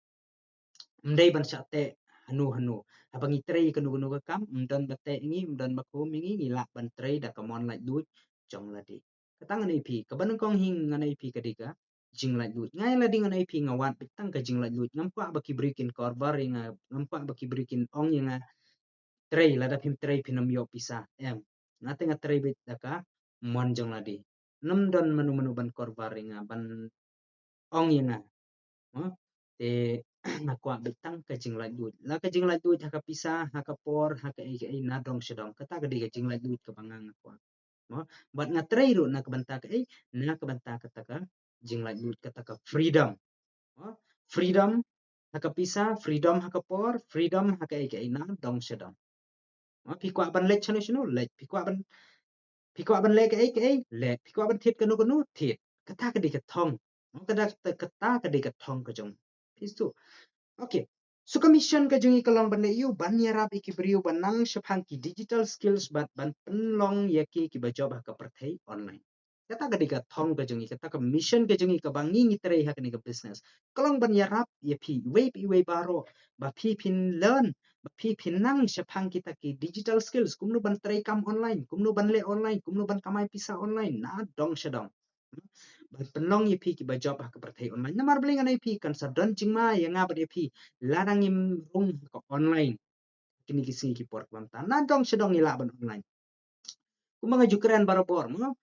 ym dei ban shah teh hano hano. Haba ngi trei kano kano ka kam, ym don ba teh ïa ngi, ym don ba khum ïa ngi, ngi lah ban trei da ka mon laitluid jong lade. Kata ngan ong ïa phi, kaba nyngkong hi ngan ong ïa phi ka dei ka jinglaitluid. Nga ïa lade ngan ong ïa phi, nga wad beit tang ka jinglaitluid. Ngam kwah ba ki briew kin cover ïa nga, ngam kwah ba ki briew kin ong ïa nga, trei, lada phim trei phin ym ïoh pisa. Em, nga te nga trei beit da ka mon jong lade. Ym don mano mano ban cover ïa nga, ban ong ïa nga. Mo? Te nga kwah beit tang ka jinglaitluid. La ka jinglaitluid ha ka pisa, ha ka por, ha kaei kaei, na dong sha dong. Kata ka dei ka jinglaitluid kaba nga, nga kwah. Mo? Bad nga trei ruh na ka bynta kaei, na ka bynta kata ka jinglaitluid, kata ka freedom. Mo? Freedom ha ka pisa, freedom ha ka por, freedom ha kaei kaei, na dong sha dong. Mo? Phi kwah ban leit shano shano, leit. Phi kwah ban, phi kwah ban leh kaei kaei, leh. Phi kwah ban thied kano kano, thied. Kata ka dei ka thong. Mo? Kata, kata, kata ka dei ka thong ka jong. Phi sngewthuh. Okay. So ka mission ka jong ngi ka long ban leh ïa u, ban ïarap ïa ki briew ban nang shaphang ki digital skills bad ban pynlong ïa ki kiba jop ha ka pyrthei online. Kata ka dei ka thong ka jong ngi, kata ka mission ka jong ngi kaba ngi ngi trei ha kane ka business. Ka long ban ïarap ïa phi, iwei pa iwei baroh, ba phi phin learn, ba phi phin nang shaphang kita ki digital skills, kumno ban trei kam online, kumno ban leh online, kumno ban kamai pisa online, na dong sha dong. Ban pynlong ïa phi kiba jop ha ka pyrthei online. Namar balei ngan ai phi kan sa don jingma ïa nga bad ïa phi, lada ngim rung ha ka online. Kine ki sngi ki por kaba mynta. Na dong sha dong ngi lah ban online. Kumba nga ju kren barabor mo.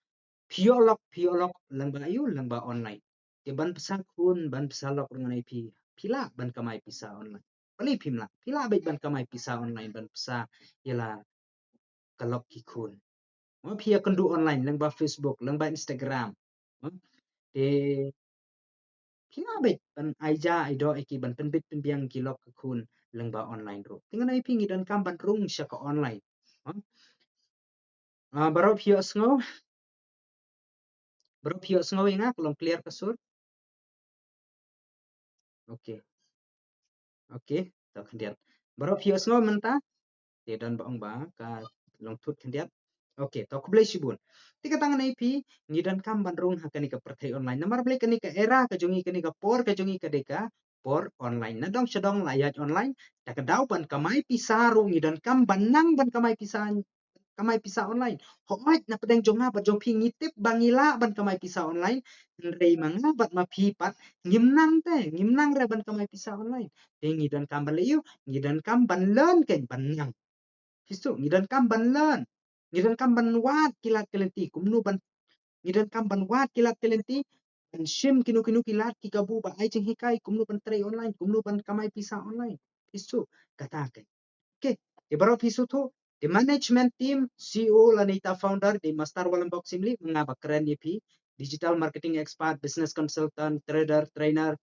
Phi ïoh lok, phi ïoh lok lyngba aiu, lyngba online. Te ban pisa khun, ban pisa lok ruh ngan ai phi. Phi lah ban kamai pisa online. Balei phim lah? Phi lah beit ban kamai pisa online, ban pisa ïa la ka lok ki khun. Mo, phi ïa kynduh online, lyngba Facebook, lyngba Instagram. Mo, te phi lah beit ban ai ja ai doh ïa ki, ban pynbit pynbiang ki lok ki khun lyngba online ruh. Te ngan ai phi, ngi donkam ban rung sha ka online. Mo. Ah, baroh phi ïohsngew? Baroh phi ïohsngew ïa nga, ka long clear ka sur? Okay. Okay, to khyndiat. Baroh phi ïohsngew mynta? Te don ba ong ba ka long thut khyndiat. Okay, to khublei shibun. Te kata ngan ai phi, ngi donkam ban rung ha kane ka pyrthei online. Namar balei kane ka era ka jong ngi, kane ka por ka jong ngi ka dei ka por online. Na dong sha dong la ïaid online. Da ka daw ban kamai pisa ruh ngi donkam ban nang ban kamai pisa, kamai pisa online. Hooid, na pdeng jong nga bad jong phi ngi tip ba ngi lah ban kamai pisa online. Hynrei ma nga bad ma phi pat ngim nang te, ngim nang re ban kamai pisa online. Te ngi donkam ban leh aiu, ngi donkam ban learn kein ban nang. Phi sngewthuh, ngi donkam ban learn. Ngi donkam ban wad ki lad ki lynti kumno ban, ngi donkam ban wad ki lad ki lynti, ban shim kino kino ki lad ki kabu ba ai jinghikai kumno ban trei online, kumno ban kamai pisa online. Phi sngewthuh, kata kein. Okay, te baroh phi sngewthuh, te management team, C E O lane ita founder, te Master Walambok Syiemlieh, ma nga ba kren ïa phi, digital marketing expert, business consultant, trader, trainer,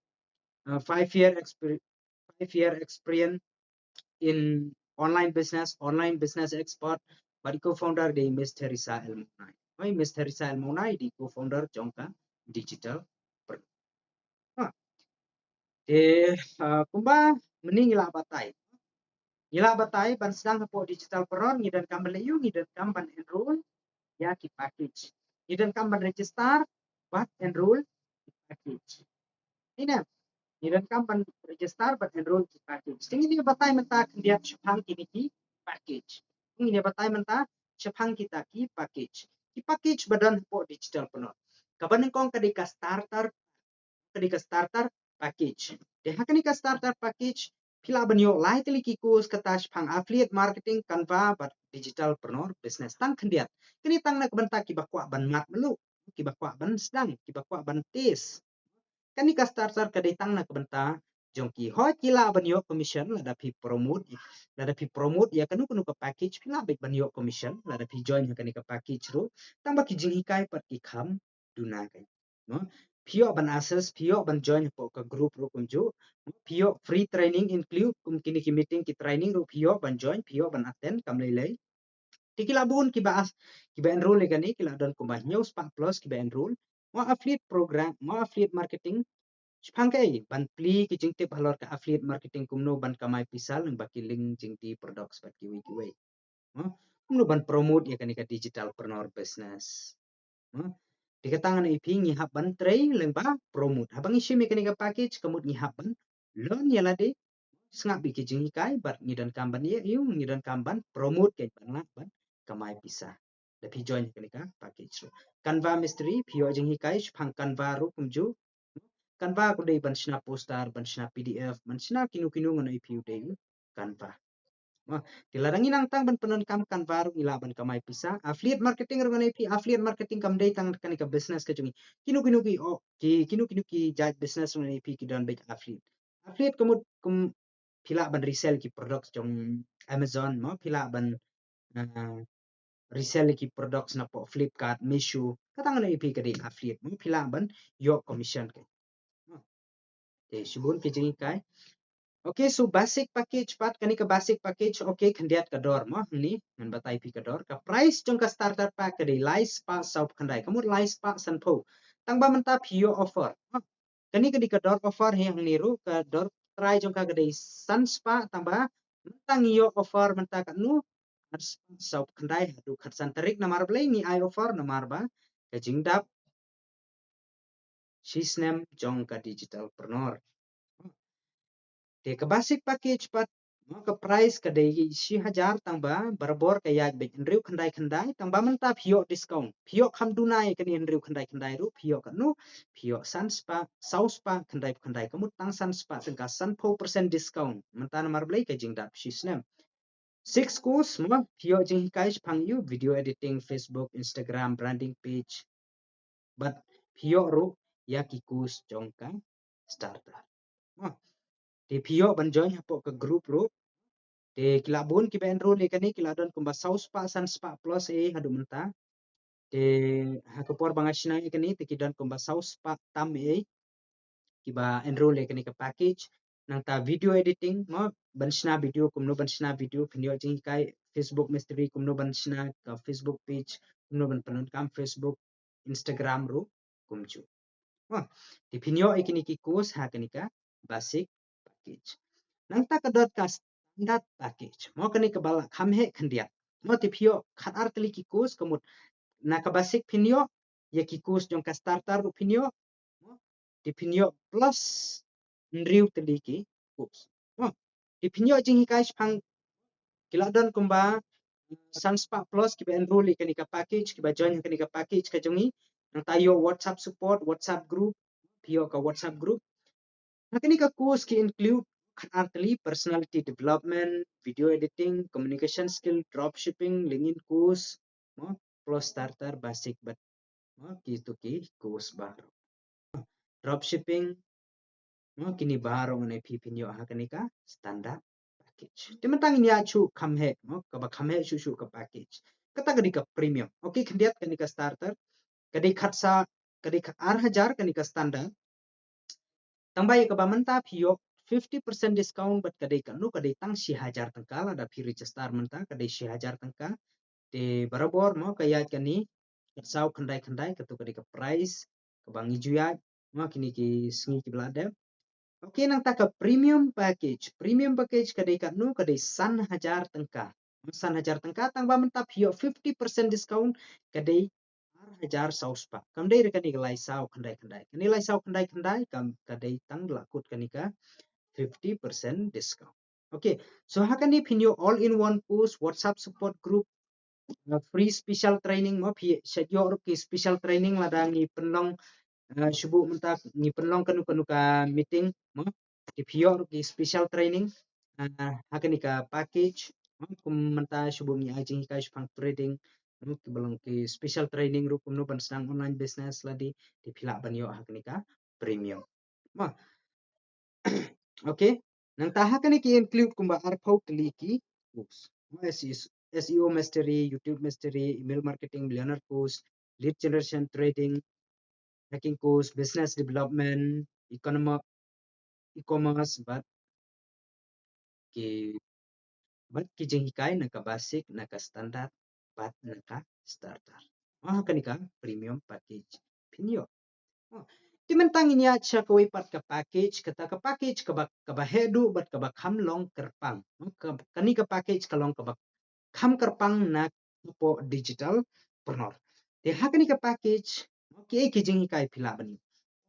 uh, five year exper-, five year experience in online business, online business expert, bad i co-founder dei Miss Theresa L Mawnai. Oi, Miss Theresa L Mawnai dei co-founder jong ka Digital Preneur. Ha. Te, uh, kumba mynne ngi la batai. Ngi la batai ban sdang hapoh Digital Preneur, ngi donkam ban leh aiu, ngi donkam ban enroll ïa ki package. Ngi donkam ban register bad enroll ki package. Ine, ngi donkam ban register bad enroll ki package. Te ngin ïa batai mynta khyndiat shaphang kine ki package. Ngin ïa batai mynta shaphang kita ki package. Ki package ba don hapoh Digital Preneur. Kaba nyngkong ka dei ka starter, ka dei ka starter package. Te ha kane ka starter package phi lah ban ïoh lai tylli ki course, kata shaphang affiliate marketing, Canva bad Digital Preneur Business. Tang khyndiat. Kane tang na ka bynta kiba kwah ban mad mluh, kiba kwah ban sdang, kiba kwah ban test. Kane ka starter ka dei tang na ka bynta jong ki. Hooid ki lah ban ïoh commission lada phi promote, lada phi promote ïa kano kano ka package, phi lah beit ban ïoh commission lada phi join ha kane ka package ruh. Tang ba ki jinghikai pat ki kham duna kein. No? Phi ïoh ban access, phi ïoh ban join hapoh ka group ruh kumjuh. Phi ïoh free training include kum kine ki meeting ki training ruh phi ïoh ban join, phi ïoh ban attend kam lei lei. Te ki la bun kiba as, kiba enroll ïa kane, ki la don kumba hynñiew spah plus kiba enroll. Mo affiliate program, mo affiliate marketing. Shaphang kaei, ban plie ki jingtip halor ka affiliate marketing kumno ban kamai pisa lyngba ki link jingdie products bad kiwei kiwei. Mo, kumno ban promote ïa kane ka Digital Preneur Business. Mo, te kata ngan ai phi ngi hap ban trei lyngba promote. Haba ngi shim ïa kane ka package ka mut ngi hap ban learn ïa lade, sngap ïa ki jinghikai bad ngi donkam ban ïa, ïa, ngi donkam ban promote kein ban lah ban kamai pisa. Da phi join kane ka package ruh. Canva Mastery, phi ïoh jinghikai shaphang Canva ruh kumjuh. Canva ka dei ban shna poster, ban shna P D F, ban shna kino kino ngan ai phi u dei u Canva. Mo, te lada ngi nang tang ban pyndonkam Canva ruh ngi lah ban kamai pisa. Affiliate marketing ruh ngan ai phi, affiliate marketing kam dei tang kane ka business ka jong ngi. Kino kino ki, oh, ki, kino kino ki jait business ruh ngan ai phi ki don beit affiliate. Affiliate ka mut kum phi lah ban resell ki product jong Amazon mo, phi lah ban, uh, resell ki product napoh Flipkart, Meesho, kata ngan ai phi ka dei affiliate mo, phi lah ban ïoh commission kein. Te shibun ki jinghikai. Okay, so basic package pat, kane ka basic package, okay, khyndiat ka dor mo, hangne ngan batai phi ka dor. Ka price jong ka starter pack ka dei lai spah saw phew khyndai, ka mut lai spah sanphew. Tang ba mynta phi ïoh offer. Kane ka dei ka dor offer hi hangne ruh, ka dor trai jong ka ka dei san spah, tang ba mynta ngi ïoh offer mynta katno, ar spah saw phew khyndai haduh khatsan tarik. Namar balei ngi ai offer? Namar ba ka jingdap shisnem jong ka digital preneur. Te ka basic package pat, mo, ka price ka dei shi hajar tang ba barabor ka ïaid beit hynriew khyndai khyndai, tang ba mynta phi ïoh discount. Phi ïoh kham duna ïa kane hynriew khyndai khyndai ruh, phi ïoh katno, phi ïoh san spah, saw spah khyndai khyndai, ka mut tang san spah tyngka, sanphew percent discount. Mynta namar balei? Ka jingdap shisnem. Six course, mo, phi ïoh jinghikai shaphang ïa u video editing, Facebook, Instagram, branding page. Bad phi ïoh ruh ïa ki course jong ka starter. Mo. Te phi ïoh ban join hapoh ka group ruh. Te ki la bun kiba enroll ïa kane, ki la don kumba saw spah san spah plus eh haduh mynta. Te ha ka por ba nga shna ïa kane te ki don kumba saw spah tam eh kiba enroll ïa kane ka package. Nangta video editing, mo, ban shna video, kumno ban shna video, phin ïoh jinghikai, Facebook Mastery, kumno ban shna ka Facebook page, kumno ban pyndonkam Facebook, Instagram ruh kumjuh. Mo, te phin ïoh ïa kine ki course ha kane ka basic package. Nangta ka dot ka standard package, mo, kane kaba la kham heh khyndiat. Mo, te phi ïoh khatar tylli ki course, ka mut na ka basic phin ïoh, ïa ki course jong ka starter ruh phin ïoh, mo, te phin ïoh plus hynriew tylli ki course. Mo, te phin ïoh jinghikai shaphang, ki la don kumba san spah plus kiba enroll ïa kane ka package, kiba join ïa kane ka package ka jong ngi. Nangta ïoh WhatsApp support, WhatsApp group, phi ïoh ka WhatsApp group. Ha kane ka course ki include khatar tylli: personality development, video editing, communication skill, dropshipping, LinkedIn course, mo, plus starter, basic, bad, mo, kito ki course baroh. Dropshipping, mo, kine baroh ngan ai phi, phin ïoh ha kane ka standard package. Te mynta ngin ïa shu kham heh, mo, kaba kham heh shuh shuh ka package. Kata ka dei ka premium. Okay, khyndiat kane ka starter. Ka dei khatsaw, ka dei ka ar hajar kane ka standard. Tang ba ïa kaba mynta phi ïoh fifty percent discount, bad ka dei katno, ka dei tang shi hajar tyngka. Lada phi register mynta ka dei shi hajar tyngka. Te barabor, mo, ka ïaid kane khatsaw khyndai khyndai, kato ka dei ka price kaba ngi ju ïaid, mo, kine ki sngi kiba la dep. Okay, nangta ka premium package. Premium package ka dei katno, ka dei san hajar tyngka. San hajar tyngka, tang ba mynta phi ïoh fifty percent discount, ka dei ar hajar saw spah. Kam dei re kane ka lai saw khyndai khyndai. Kane lai saw khyndai khyndai, kam, ka dei tang la kut kane ka fifty percent discount. Okay, so ha kane phin ïoh all in one course, WhatsApp support group, uh, free special training, mo, phi sa ïoh ruh ki special training lada ngi pynlong, uh, shu buh mynta ngi pynlong kano kano ka meeting, mo, te phi ïoh ruh ki special training, uh, ha kane ka package, mo, kum mynta shu buh ngi ai jinghikai shaphang trading, mo, kiba long ki special training ruh kumno ban sdang online business lade, te phi lah ban ïoh ha kane ka premium. Mo. Okay. Nangta ha kane ki include kumba arphew tylli ki course. Mo, S E O, S E O mastery, YouTube mastery, email marketing, millionaire course, lead generation, trading, hacking course, business development, economo-, e-commerce, bad ki, bad ki jinghikai na ka basic, na ka standard, bad na ka starter. Mo, ha kane ka premium package phin ïoh. Mo, te mynta ngin ïaid sha kawei pat ka package, kata ka package kaba, kaba heh duh bad kaba kham long kyrpang. Mo, ka, kane ka package ka long kaba kham kyrpang na hapoh digital preneur. Te ha kane ka package, mo, kiei ki jinghikai phi lah ban ïoh?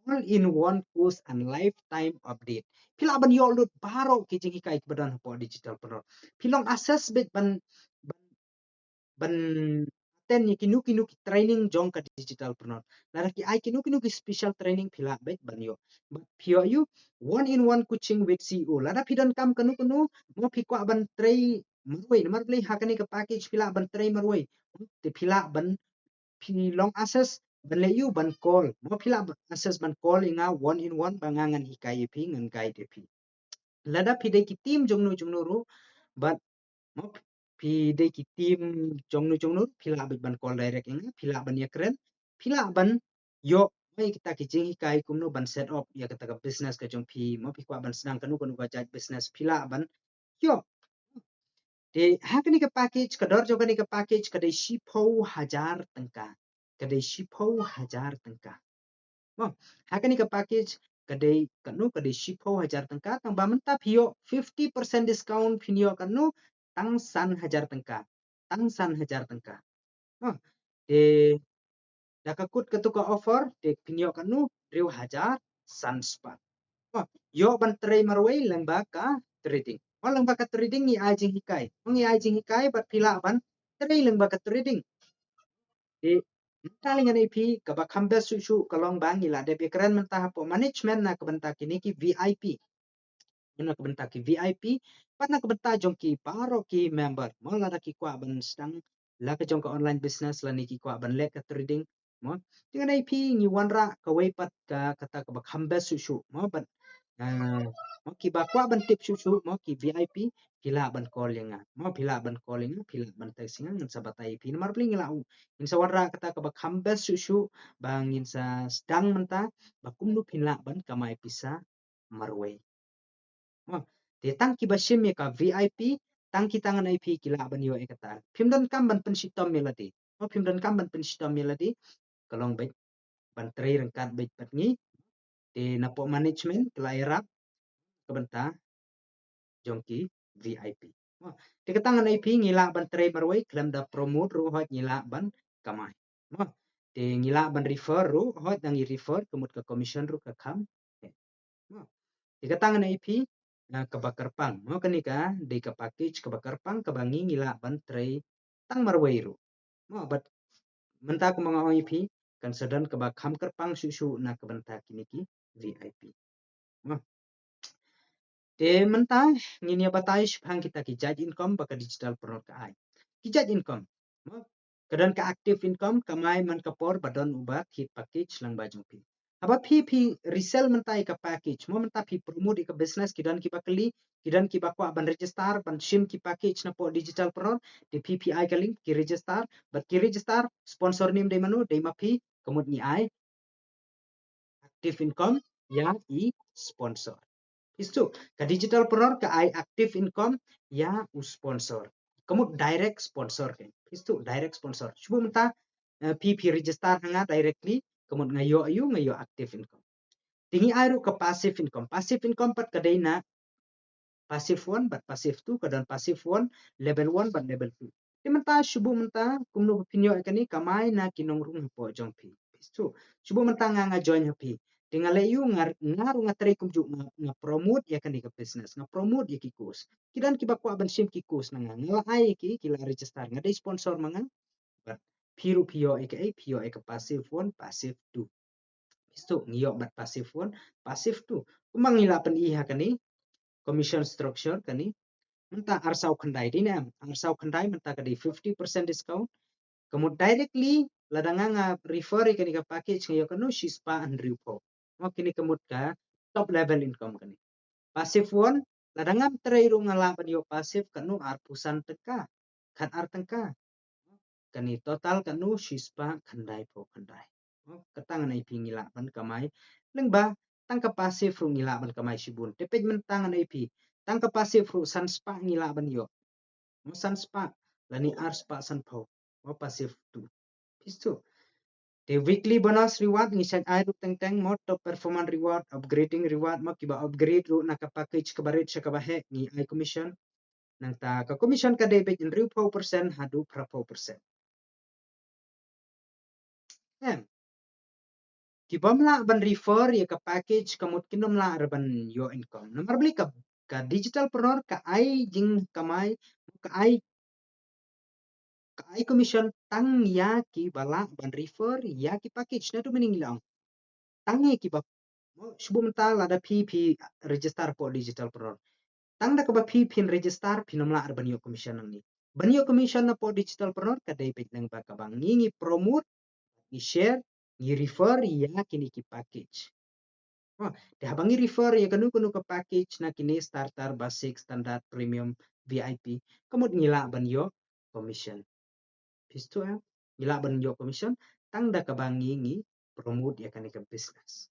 All in one course and lifetime update. Phi lah ban ïoh lut baroh ki jinghikai kiba don hapoh digital preneur. Phi long access beit ban, ban, ban attend ïa kino kino ki training jong ka digital preneur. Lada ki ai kino kino ki special training phi lah beit ban ïoh. Bad phi ïoh ïa u one in one coaching with C E O. Lada phi donkam kano kano, mo, phi kwah ban trei marwei, namar balei, ha kane ka package phi lah ban trei marwei. Te phi lah ban, phi long access ban leh ïa u ban call. Mo, phi lah ban access ban call ïa nga one in one ba nga ngan hikai ïa phi, ngan guide ïa phi. Lada phi dei ki team jongno jongno ruh, bad, mo, phi dei ki team jongno jongno, phi lah beit ban call direct ïa nga, phi lah ban ïakren, phi lah ban ïoh, mo, ïa kita ki jinghikai kumno ban set up ïa kata ka business ka jong phi, mo, phi kwah ban sdang kano kano ka jait business, phi lah ban ïoh. Te ha kane ka package, ka dor jong kane ka package ka dei shiphew hajar tyngka. Ka dei shiphew hajar tyngka. Mo, ha kane ka package ka dei kano, ka dei shiphew hajar tyngka, tang ba mynta phi ïoh fifty percent discount phin ïoh kano, tang san hajar tyngka. Tang san hajar tyngka. Mo, te da ka kut kato ka offer, te phin ïoh kano, hynriew hajar san spah. Mo, ïoh ban trei marwei lyngba ka trading. Mo, lyngba ka trading ngi ai jinghikai. Mo, ngi ai jinghikai bad phi lah ban trei lyngba ka trading. Te mynta lei ngan ai phi kaba kham best shuh shuh ka long ba ngi la dep ïakren mynta hapoh management na ka bynta kine ki V I P. Na ka bynta ki V I P bad na ka bynta jong ki baroh ki member. Mo, lada ki kwah ban sdang la ka jong ka online business lane ki kwah ban leh ka trading. Mo, te ngan ai phi ngi wanrah kawei pat ka kata kaba kham best shuh shuh. Mo, bad, ah, mo, kiba kwah ban tip shuh shuh, mo, ki V I P, phi lah ban call ïa nga. Mo, phi lah ban call ïa nga, phi lah ban text ïa nga, ngan sa batai ïa phi. Namar balei ngi lah u, ngin sa wanrah kata kaba kham best shuh shuh ba ngin sa sdang mynta ba kumno phin lah ban kamai pisa marwei. Mo, te tang kiba shim ïa ka V I P, tang kita ngan ai phi ki lah ban ïoh ïa kata. Phim donkam ban pynshitom ïa lade. Mo, phim donkam ban pynshitom ïa lade. Ka long beit ban trei ryngkat beit bad ngi. Te napoh management ka la ïarap ka bynta jong ki V I P. Mo, te kata ngan ai phi ngi lah ban trei marwei khlem da promote ruh hooid ngi lah ban kamai. Mo, te ngi lah ban refer ruh hooid da ngi refer ka mut ka commission ruh ka kham. Mo, te kata ngan ai phi, ah, kaba kyrpang. Mo, kane ka dei ka package kaba kyrpang kaba ngi ngi lah ban trei tang marwei ruh. Mo, bad mynta kumba nga ong ïa phi kan sa don kaba kham kyrpang shuh shuh na ka bynta kine ki V I P. Mo, te mynta ngin ïa batai shaphang kita ki jait income ba ka digital preneur ka ai. Ki jait income. Mo, ka don ka active income, kamai man ka por ba don uba thied package lyngba jong phi. Haba phi phi resell mynta ïa ka package, mo, mynta phi promote ïa ka business, ki don kiba kylli, ki don kiba kwah ban register ban shim ki package napoh digital preneur, te phi phi ai ka link ki register, bad ki register sponsor name dei mano, dei ma phi, ka mut ngi ai active income ïa i sponsor. Phi sngewthuh, ka digital preneur ka ai active income ïa u sponsor. Ka mut direct sponsor ka. Phi sngewthuh, direct sponsor. Shu mynta, eh, phi phi register ha nga directly, ka mut nga ïoh ïa u, nga ïoh active income. Te ngi ai ruh ka passive income. Passive income pat ka dei na passive one bad passive two, ka don passive one, level one bad level two. Te mynta shu mynta kumno ba phin ïoh ïa kane, kamai na ki nongrung hapoh jong phi. Phi sngewthuh, shu mynta nga nga join ha phi. Te nga leh ïa u, nga, nga ruh nga trei kumjuh, nga, nga promote ïa kane ka business, nga promote ïa ki course. Ki don kiba kwah ban shim ki course na nga, nga la ai ïa ki, ki la register, nga dei sponsor ma nga. Bad phi ruh phi ïoh ïa kaei, phi ïoh ïa ka passive one, passive two. Phi sngewthuh, ngi ïoh bad passive one, passive two. Kumba ngi la pyni ha kane commission structure kane. Mynta ar saw khyndai dei ne em, ar saw khyndai mynta ka dei fifty percent discount. Ka mut directly lada nga nga refer ïa kane ka package nga ïoh katno, shispah hynriewphew. Mo, kine ka mut ka top level income kane. Passive one, lada ngam trei ruh nga lah ban ïoh passive katno, arphew san tyngka, khat ar tyngka. Kane total katno, shispah khyndaiphew khyndai. Mo, kata ngan ai phi ngi lah ban kamai lyngba tang ka passive ruh ngi lah ban kamai shibun. Te peit mynta ngan ai phi tang ka passive ruh san spah ngi lah ban ïoh. Mo, san spah lane ar spah sanphew. Mo, passive two. Phi sngewthuh. Te weekly bonus reward ngi shait ai ruh teng teng, mo, top performance reward, upgrading reward, mo, kiba upgrade ruh na ka package kaba rit sha kaba heh ngi ai commission. Nangta ka commission ka dei beit hynriewphew percent haduh phraphew percent. Em. Ki bym lah ban refer ïa ka package ka mut kin ym lah ruh ban ïoh income. Namar balei? Ka, ka digital preneur ka ai jingkamai, ka ai, ka ai commission tang ïa kiba lah ban refer ïa ki package. Naduh mynne ngi la ong tang ïa kiba, mo, shu mynta lada phi phi register hapoh digital preneur, tang da kaba phi phin register phin ym lah ruh ban ïoh commission nangne. Ban ïoh commission napoh digital preneur ka dei beit lyngba kaba ngi ngi promote, ngi share, ngi refer ïa kine ki package. Oh, te haba ngi refer ïa kano kano ka package na kine starter, basic, standard, premium, V I P, ka mut ngi lah ban ïoh commission. Phi sngewthuh, eh? Ngi lah ban ïoh commission tang da kaba ngi ngi promote ïa kane ka business.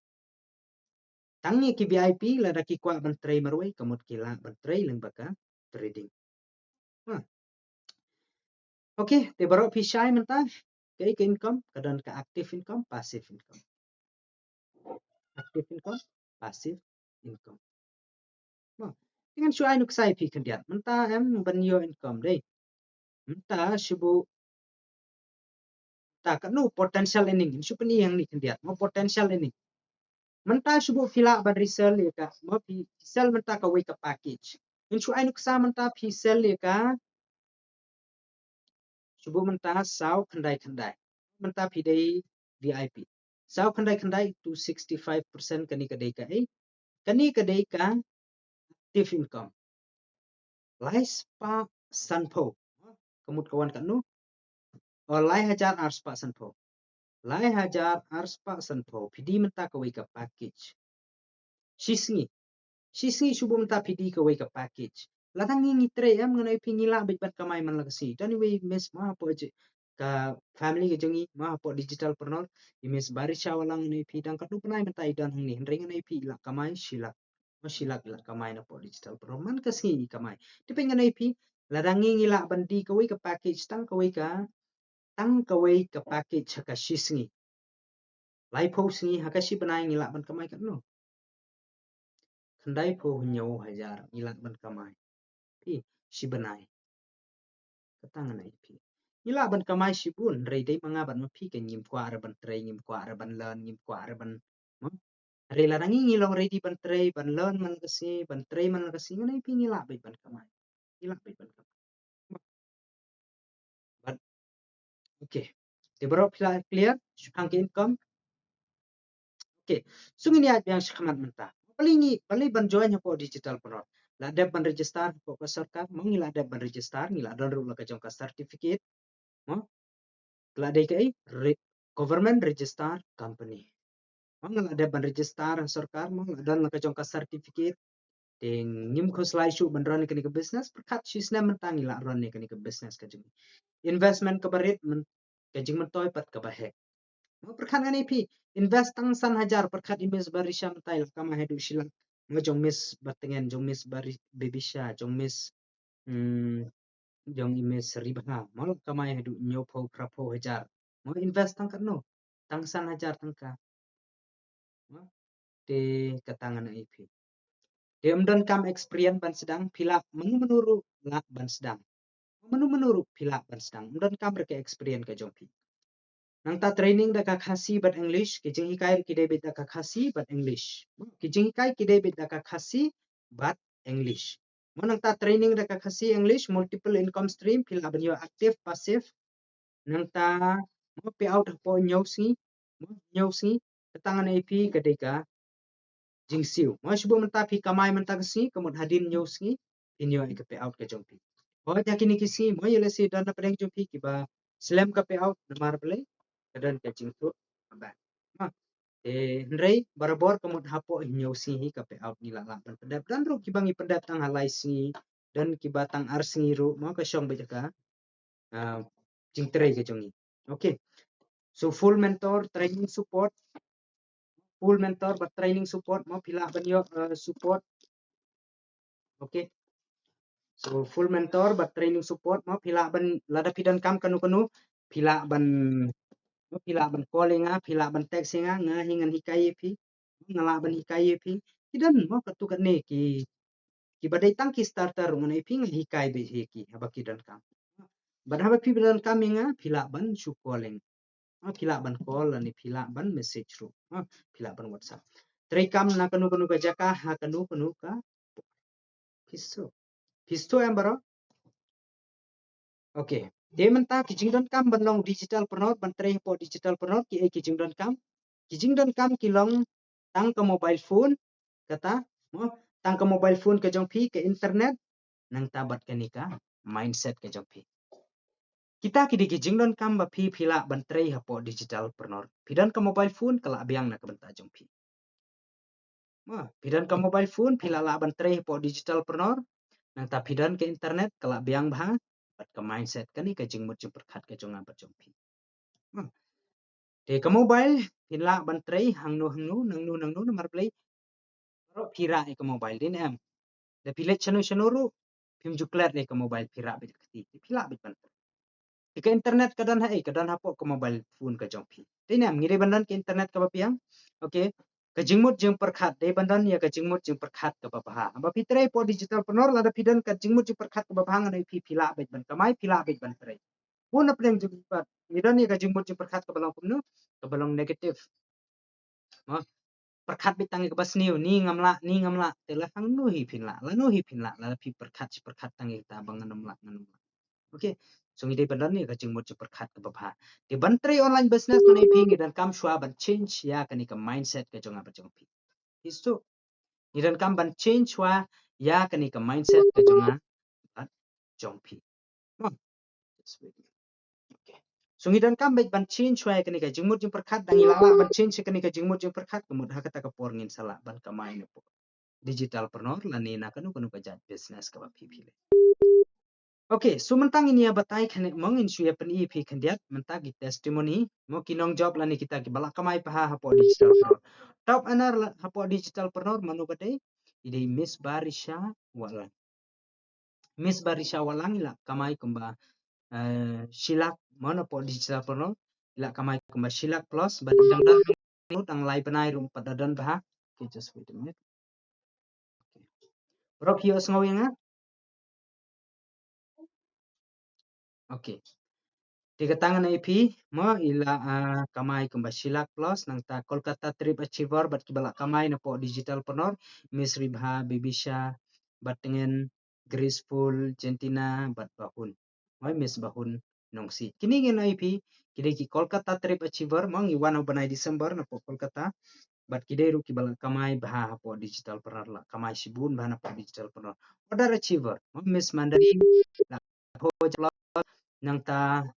Tang ïa ki V I P lada ki kwah ban trei marwei ka mut ki lah ban trei lyngba ka trading. Ha. Okay, te baroh phi shai mynta kaei ka income, ka don ka active income, passive income. Active income, passive income. Mo, te ngan shu ai nuksa ïa phi khyndiat. Mynta em ban ïoh income dei. Mynta shu buh ta kano potential earning, shu pyni hangne khyndiat. Mo, potential earning. Mynta shu buh phi lah ban resell ïa ka, mo phi sell mynta kawei ka package. Ngan shu ai nuksa mynta phi sell ïa ka, shu buh mynta saw khyndai khyndai. Mynta phi dei V I P. Saw khyndai khyndai to sixty five percent, kane ka dei ka ei? Kane ka dei ka active income. Lai spah sanphew. Ka mut ka wan katno? O, lai hajar ar spah sanphew. Lai hajar ar spah sanphew. Phi die mynta kawei ka package. Shi sngi. Shi sngi shu buh mynta phi die kawei ka package. Lada ngi ngi trei em, ngan ai phi, ngi lah beit ban kamai man la ka sngi. Don iwei i miss mo hapoh je ka family ka jong ngi mo hapoh digital preneur. I miss Barisha Walang, ngan ai phi, dang katno bnai mynta i don hangne. Hynrei ngan ai phi i la kamai shi lak. Mo shi lak i la kamai na hapoh digital preneur. Man ka sngi i kamai. Te phi, ngan ai phi, lada ngi ngi lah ban die kawei ka package, tang kawei ka, tang kawei ka package ha ka shi sngi. Laiphew sngi, ha ka shi bnai ngi lah ban kamai katno? Khyndaiphew hynñiew hajar ngi lah ban kamai. Phi, shi bnai. Kata ngan ai phi, ngi lah ban kamai shibun, hynrei dei ma nga bad ma phi ka ngim kwah re ban trei, ngim kwah re ban learn, ngim kwah re ban, mo? Hynrei lada ngi ngi long ready ban trei, ban learn man la ka sngi, ban trei man la ka sngi, ngan ai phi, ngi lah beit ban kamai. Ngi lah beit ban kamai. But, okay. Te baroh phi la clear shaphang ka income? Okay. So ngin ïaid biang shakhmat mynta. Balei ngi, balei ban join hapoh digital preneur? La dep ban register hapoh ka sorkar, mo ngi la dep ban register, ngi la don ruh la ka jong ka certificate. Mo? Ka la dei kaei? Re-, government register company. Mo nga la dep ban register ha sorkar, mo nga la don la ka jong ka certificate. Te ngim khuslai shuh ban run ïa kane ka business, pyrkhat shi snem mynta ngi la run ïa kane ka business ka jong ngi. Investment kaba rit, myn-, ka jingmyntoi pat kaba heh. Mo pyrkhat ngan ai phi, invest tang san hajar, pyrkhat i Miss Barisha mynta i la kamai haduh shi lak. Mo jong Miss Batngen, jong Miss Bari-, Bibisha, jong Miss, hmm, jong i Miss Ribha. Mo la kamai haduh hynñiewphew phraphew hajar. Mo invest tang katno? Tang san hajar tyngka. Mo? Te kata ngan ai phi. Te ym donkam experience ban sdang, phi lah, mano mano ruh lah ban sdang. Mano mano ruh phi lah ban sdang. Ym donkam re ka experience ka jong phi. Nangta training da ka Khasi bad English, ki jinghikai ruh ki dei beit da ka Khasi bad English. Ki jinghikai ki dei beit da ka Khasi bad English. Mo nangta training da ka Khasi, English, multiple income stream, phi lah ban ïoh active, passive. Nangta mo payout hapoh hynñiew sngi, mo hynñiew sngi, kata ngan ai phi ka dei ka jingsiew. Mo shu buh mynta phi kamai mynta ka sngi, ka mut hadien hynñiew sngi phin ïoh ïa ka payout ka jong phi. Mo ha kine ki sngi, mo ïa lehse don na pdeng jong phi kiba slem ka payout, namar balei? Ka don ka jingtut. Ba. Mo. Te hynrei barabor ka mut hapoh hynñiew sngi hi ka payout ngi lah lah ban pyndep. Don ruh kiba ngi pyndep tang ha lai sngi, don kiba tang ar sngi ruh, mo ka shong beit ha ka, ah, jingtrei ka jong ngi. Okay. So full mentor, training support, full mentor bad training support, mo phi lah ban ïoh, ah, support. Okay. So full mentor bad training support, mo phi lah ban, lada phi donkam kano kano, phi lah ban, mo phi lah ban call ïa nga, phi lah ban text ïa nga, nga hi ngan hikai ïa phi. Nga lah ban hikai ïa phi. Ki don mo katto katne ki, kiba dei tang ki starter ruh ngan ai phi, nga hikai beit ïa ki haba ki donkam. Bad haba phi donkam ïa nga, phi lah ban shu call ïa nga. Ah, phi lah ban call lane phi lah ban message ruh. Ah, phi lah ban WhatsApp. Trei kam na kano kano ka jaka, ha kano kano ka por. Phi sngew, phi sngew em baroh? Okay. Te mynta ki jingdonkam ban long digital preneur, ban trei hapoh digital preneur, kiei ki jingdonkam? Ki jingdonkam ki long tang ka mobile phone, kata, mo, tang ka mobile phone ka jong phi, ka internet, nangta bad kane ka mindset ka jong phi. Kita ki dei ki jingdonkam ba phi, phi lah ban trei hapoh digital preneur. Phi don ka mobile phone, ka lah biang na ka bynta jong phi. Mo, phi don ka mobile phone, phi lah lah ban trei hapoh digital preneur. Nangta phi don ka internet, ka lah biang bha bad ka mindset, kane ka jingmut jingpyrkhat ka jong nga bad jong phi. Mo. Te ka mobile, phi lah ban trei hangno hangno, nangno nangno, namar balei? Baroh phi rah ïa ka mobile, dei ne em? Da phi leit shano shano ruh, phim ju klet ïa ka mobile, phi rah beit ha ka kti, phi lah beit ban trei. Te ka internet ka don ha ei? Ka don hapoh ka mobile phone ka jong phi. Dei ne em, ngi dei ban don ka internet kaba biang? Okay. Ka jingmut jingpyrkhat, dei ban don ïa ka jingmut jingpyrkhat kaba bha. Haba phi trei hapoh digital preneur, lada phi don ka jingmut jingpyrkhat kaba bha, ngan ai phi, phi lah beit ban kamai, phi lah beit ban trei. Bun na pdeng jong ngi pat ngi don ïa ka jingmut jingpyrkhat kaba long kumno? Kaba long negative. Mo. pyrkhat beit tang ïa kaba sniew, ni ngam lah, ni ngam lah, te la hangno hi phin lah, lano hi phin lah, lada phi pyrkhat shi pyrkhat tang ïa kata ba ngan ym lah, ngan ym lah. Okay, so ngi dei ban don ïa ka jingmut jingpyrkhat kaba bha. Te ban trei online business ngan ïa phi ngi donkam shuwa ban change ïa kane ka mindset ka jong nga bad jong phi. Hi suk. Ngi donkam ban change shuwa ïa kane ka mindset ka jong nga bad jong phi. Mo. Just wait. Okay. So ngi donkam beit ban change shuwa ïa kane ka jingmut jingpyrkhat, da ngi lah lah ban change ïa kane ka jingmut jingpyrkhat, ka mut ha kata ka por ngin sa lah ban kamai na pditgitalpreneur lane na kano kano ka jait business kaba phi phi leh. Okay, so mynta ngin ïa batai khyndiat mo, ngin shu ïa pyni ïa phi khyndiat mynta ki testimony mo, ki nongjop lane kita kiba la kamai bha hapoh digitalpreneur. Top earner la hapoh digitalpreneur mano ba dei? I dei Miss Barisha Wahlang. Miss Barisha Wahlang i la kamai kumba, eh, shi lak mo, na pditgitalpreneur i la kamai kumba shi lak plus, bad i dang don, dang lai bnai ruh pat da don bha. Okay, just wait a minute. Okay. Baroh phi ïohsngew ïa nga? Okay. Te kata ngan ai phi mo, i la, ah, kamai kumba shi lak plus, nangta Kolkata Trip Achiever bad kiba la kamai na pditgitalpreneur, Miss Ribha, Bibisha, Batngen, Graceful, Jentina bad Bahun. Mo, Miss Bahun Nongsi. Kine ngan ai phi, ki dei ki Kolkata Trip Achiever mo, ngi wan ha u bnai December na pditgitalpreneur Kolkata. Bad ki dei ruh kiba la kamai bha hapoh digitalpreneur, la kamai shibun bha na pditgitalpreneur. Other achiever mo, Miss Mandari, la pditgitalpreneur, nangta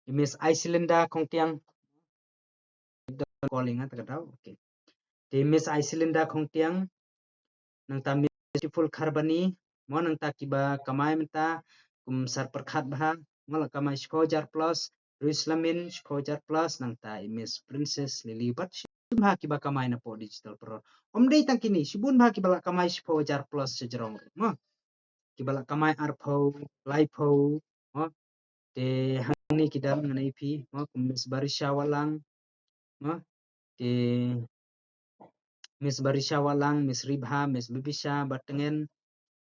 Miss Icelinda Khongtiang. Calling ha ta ka daw. Okay. Te Miss Icelinda Khongtiang, nangta Miss Beautiful Kharbani mo, nangta kiba kamai mynta kum sar pyrkhat bha mo, la kamai shiphew hajar plus, Ruislamin shiphew hajar plus, nangta i Miss Princess Lily bad shibun bha kiba kamai na pditgitalpreneur. Ym dei tang kine, shibun bha kiba la kamai shiphew hajar plus shajrong mo. Kiba la kamai arphew, laiphew mo. Te hangne ki don ngan ai phi mo, kum Miss Barisha Wahlang mo. Te Miss Barisha Wahlang, Miss Ribha, Miss Bibisha Batngen.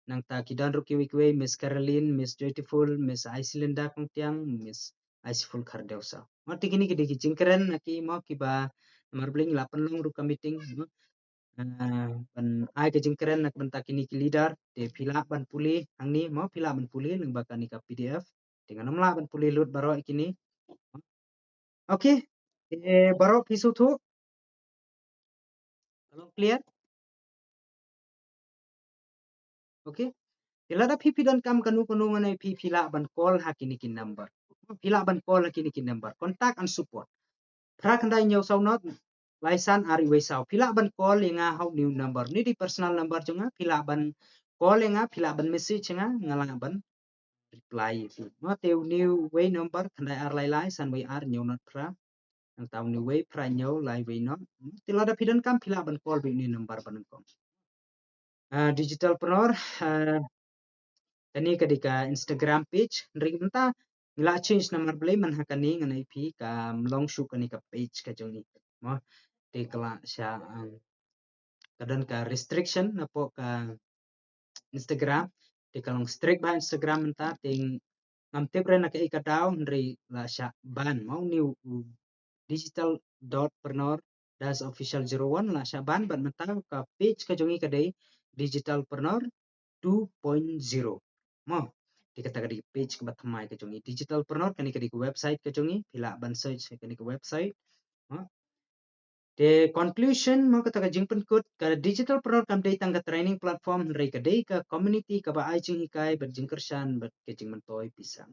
Nangta ki don ruh kiwei kiwei, Miss Caroline, Miss Joytiful, Miss Icelinda Khongtiang, Miss Iceful Khardewsa. Mo, te kine ki dei ki jingkren na ki mo kiba namar ba ngi la pynlong ruh ka meeting mo. Ah, ban ai ka jingkren na ka bynta kine ki leader, te phi lah ban pule hangne mo, phi lah ban pule lyngba kane ka P D F. Te ngan ym lah ban pule lut baroh kine. Okay. Te baroh phi sngewthuh? Ka long clear? Okay. Te lada phi phi donkam kano kano ngan ai phi, phi lah ban call ha kine ki number. Phi lah ban call ha kine ki number. Contact and support. Phra khyndai hynñiew saw nod lai san ar wei saw. Phi lah ban call ïa nga ha une u number. Une u dei personal number jong nga. Phi lah ban call ïa nga, phi lah ban message ïa nga, nga lah ban reply ïa phi. Mo, te une uwei number khyndai ar lai lai san wei ar hynñiew nod phra. Nangta une uwei phra hynñiew lai wei nod. Te lada phi donkam phi lah ban call beit une number ba nyngkong. Ah, digitalpreneur, ah, kane ka dei ka Instagram page, hynrei mynta ngi la change namar balei, man ha kane ngan ai phi kam long shuh kane ka page ka jong ngi. Mo, te ka la sha, um, ka don ka restriction napoh ka Instagram, te ka long strict bha Instagram mynta, te ngam tip re na kaei ka daw, hynrei la shah ban mo, une u digital dot preneur dash official zero one la shah ban, bad mynta ka page ka jong ngi ka dei digitalpreneur two point zero. Mo, te kata ka dei page kaba thymmai ka jong ngi, digitalpreneur, kane ka dei ka website ka jong ngi, phi lah ban search kane ka website. Mo. Te conclusion mo, kata ka jingpynkut, ka digitalpreneur kam dei tang ka training platform, hynrei ka dei ka community kaba ai jinghikai bad jingkyrshan bad ka jingmyntoi pisa.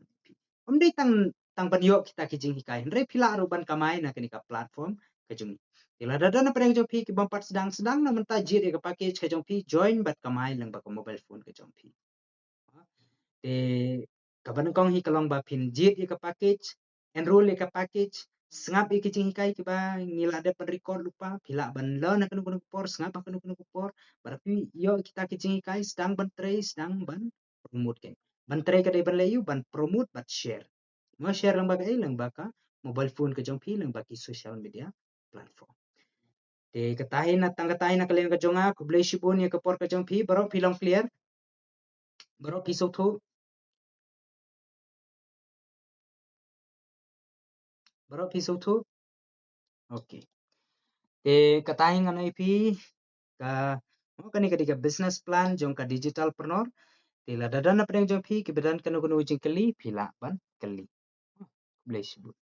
Ym dei tang, tang ban ïoh kita ki jinghikai, hynrei phi lah ruh ban kamai na kane ka platform ka jong ngi. Te lada don na pdeng jong phi ki bym pat sdang, sdang na mynta, jied ïa ka package ka jong phi, join bad kamai lyngba ka mobile phone ka jong phi. Te kaba nyngkong hi ka long ba phin jied ïa ka package, enroll ïa ka package, sngap ïa ki jinghikai kiba ngi la dep ban record lypa, phi lah ban learn ha kano kano ka por, sngap ha kano kano ka por, bad phi ïoh kita ki jinghikai, sdang ban trei, sdang ban promote. Kan ban trei ka dei ban leh ïa u ban promote bad share. Mo, share lyngba kaei? Lyngba ka mobile phone ka jong phi, lyngba ki social media platform. Te kata hi na, tang kata hi na ka liang ka jong nga, khublei shibun ïa ka por ka jong phi, baroh phi long clear? Baroh phi sngewthuh? Baroh phi sngewthuh? Okay. Te kata hi ngan ai phi ka, oh, kane ka dei ka business plan jong ka digitalpreneur. Te lada don na pdeng jong phi kiba don kano kano jingkylli, phi lah ban kylli. Khublei shibun.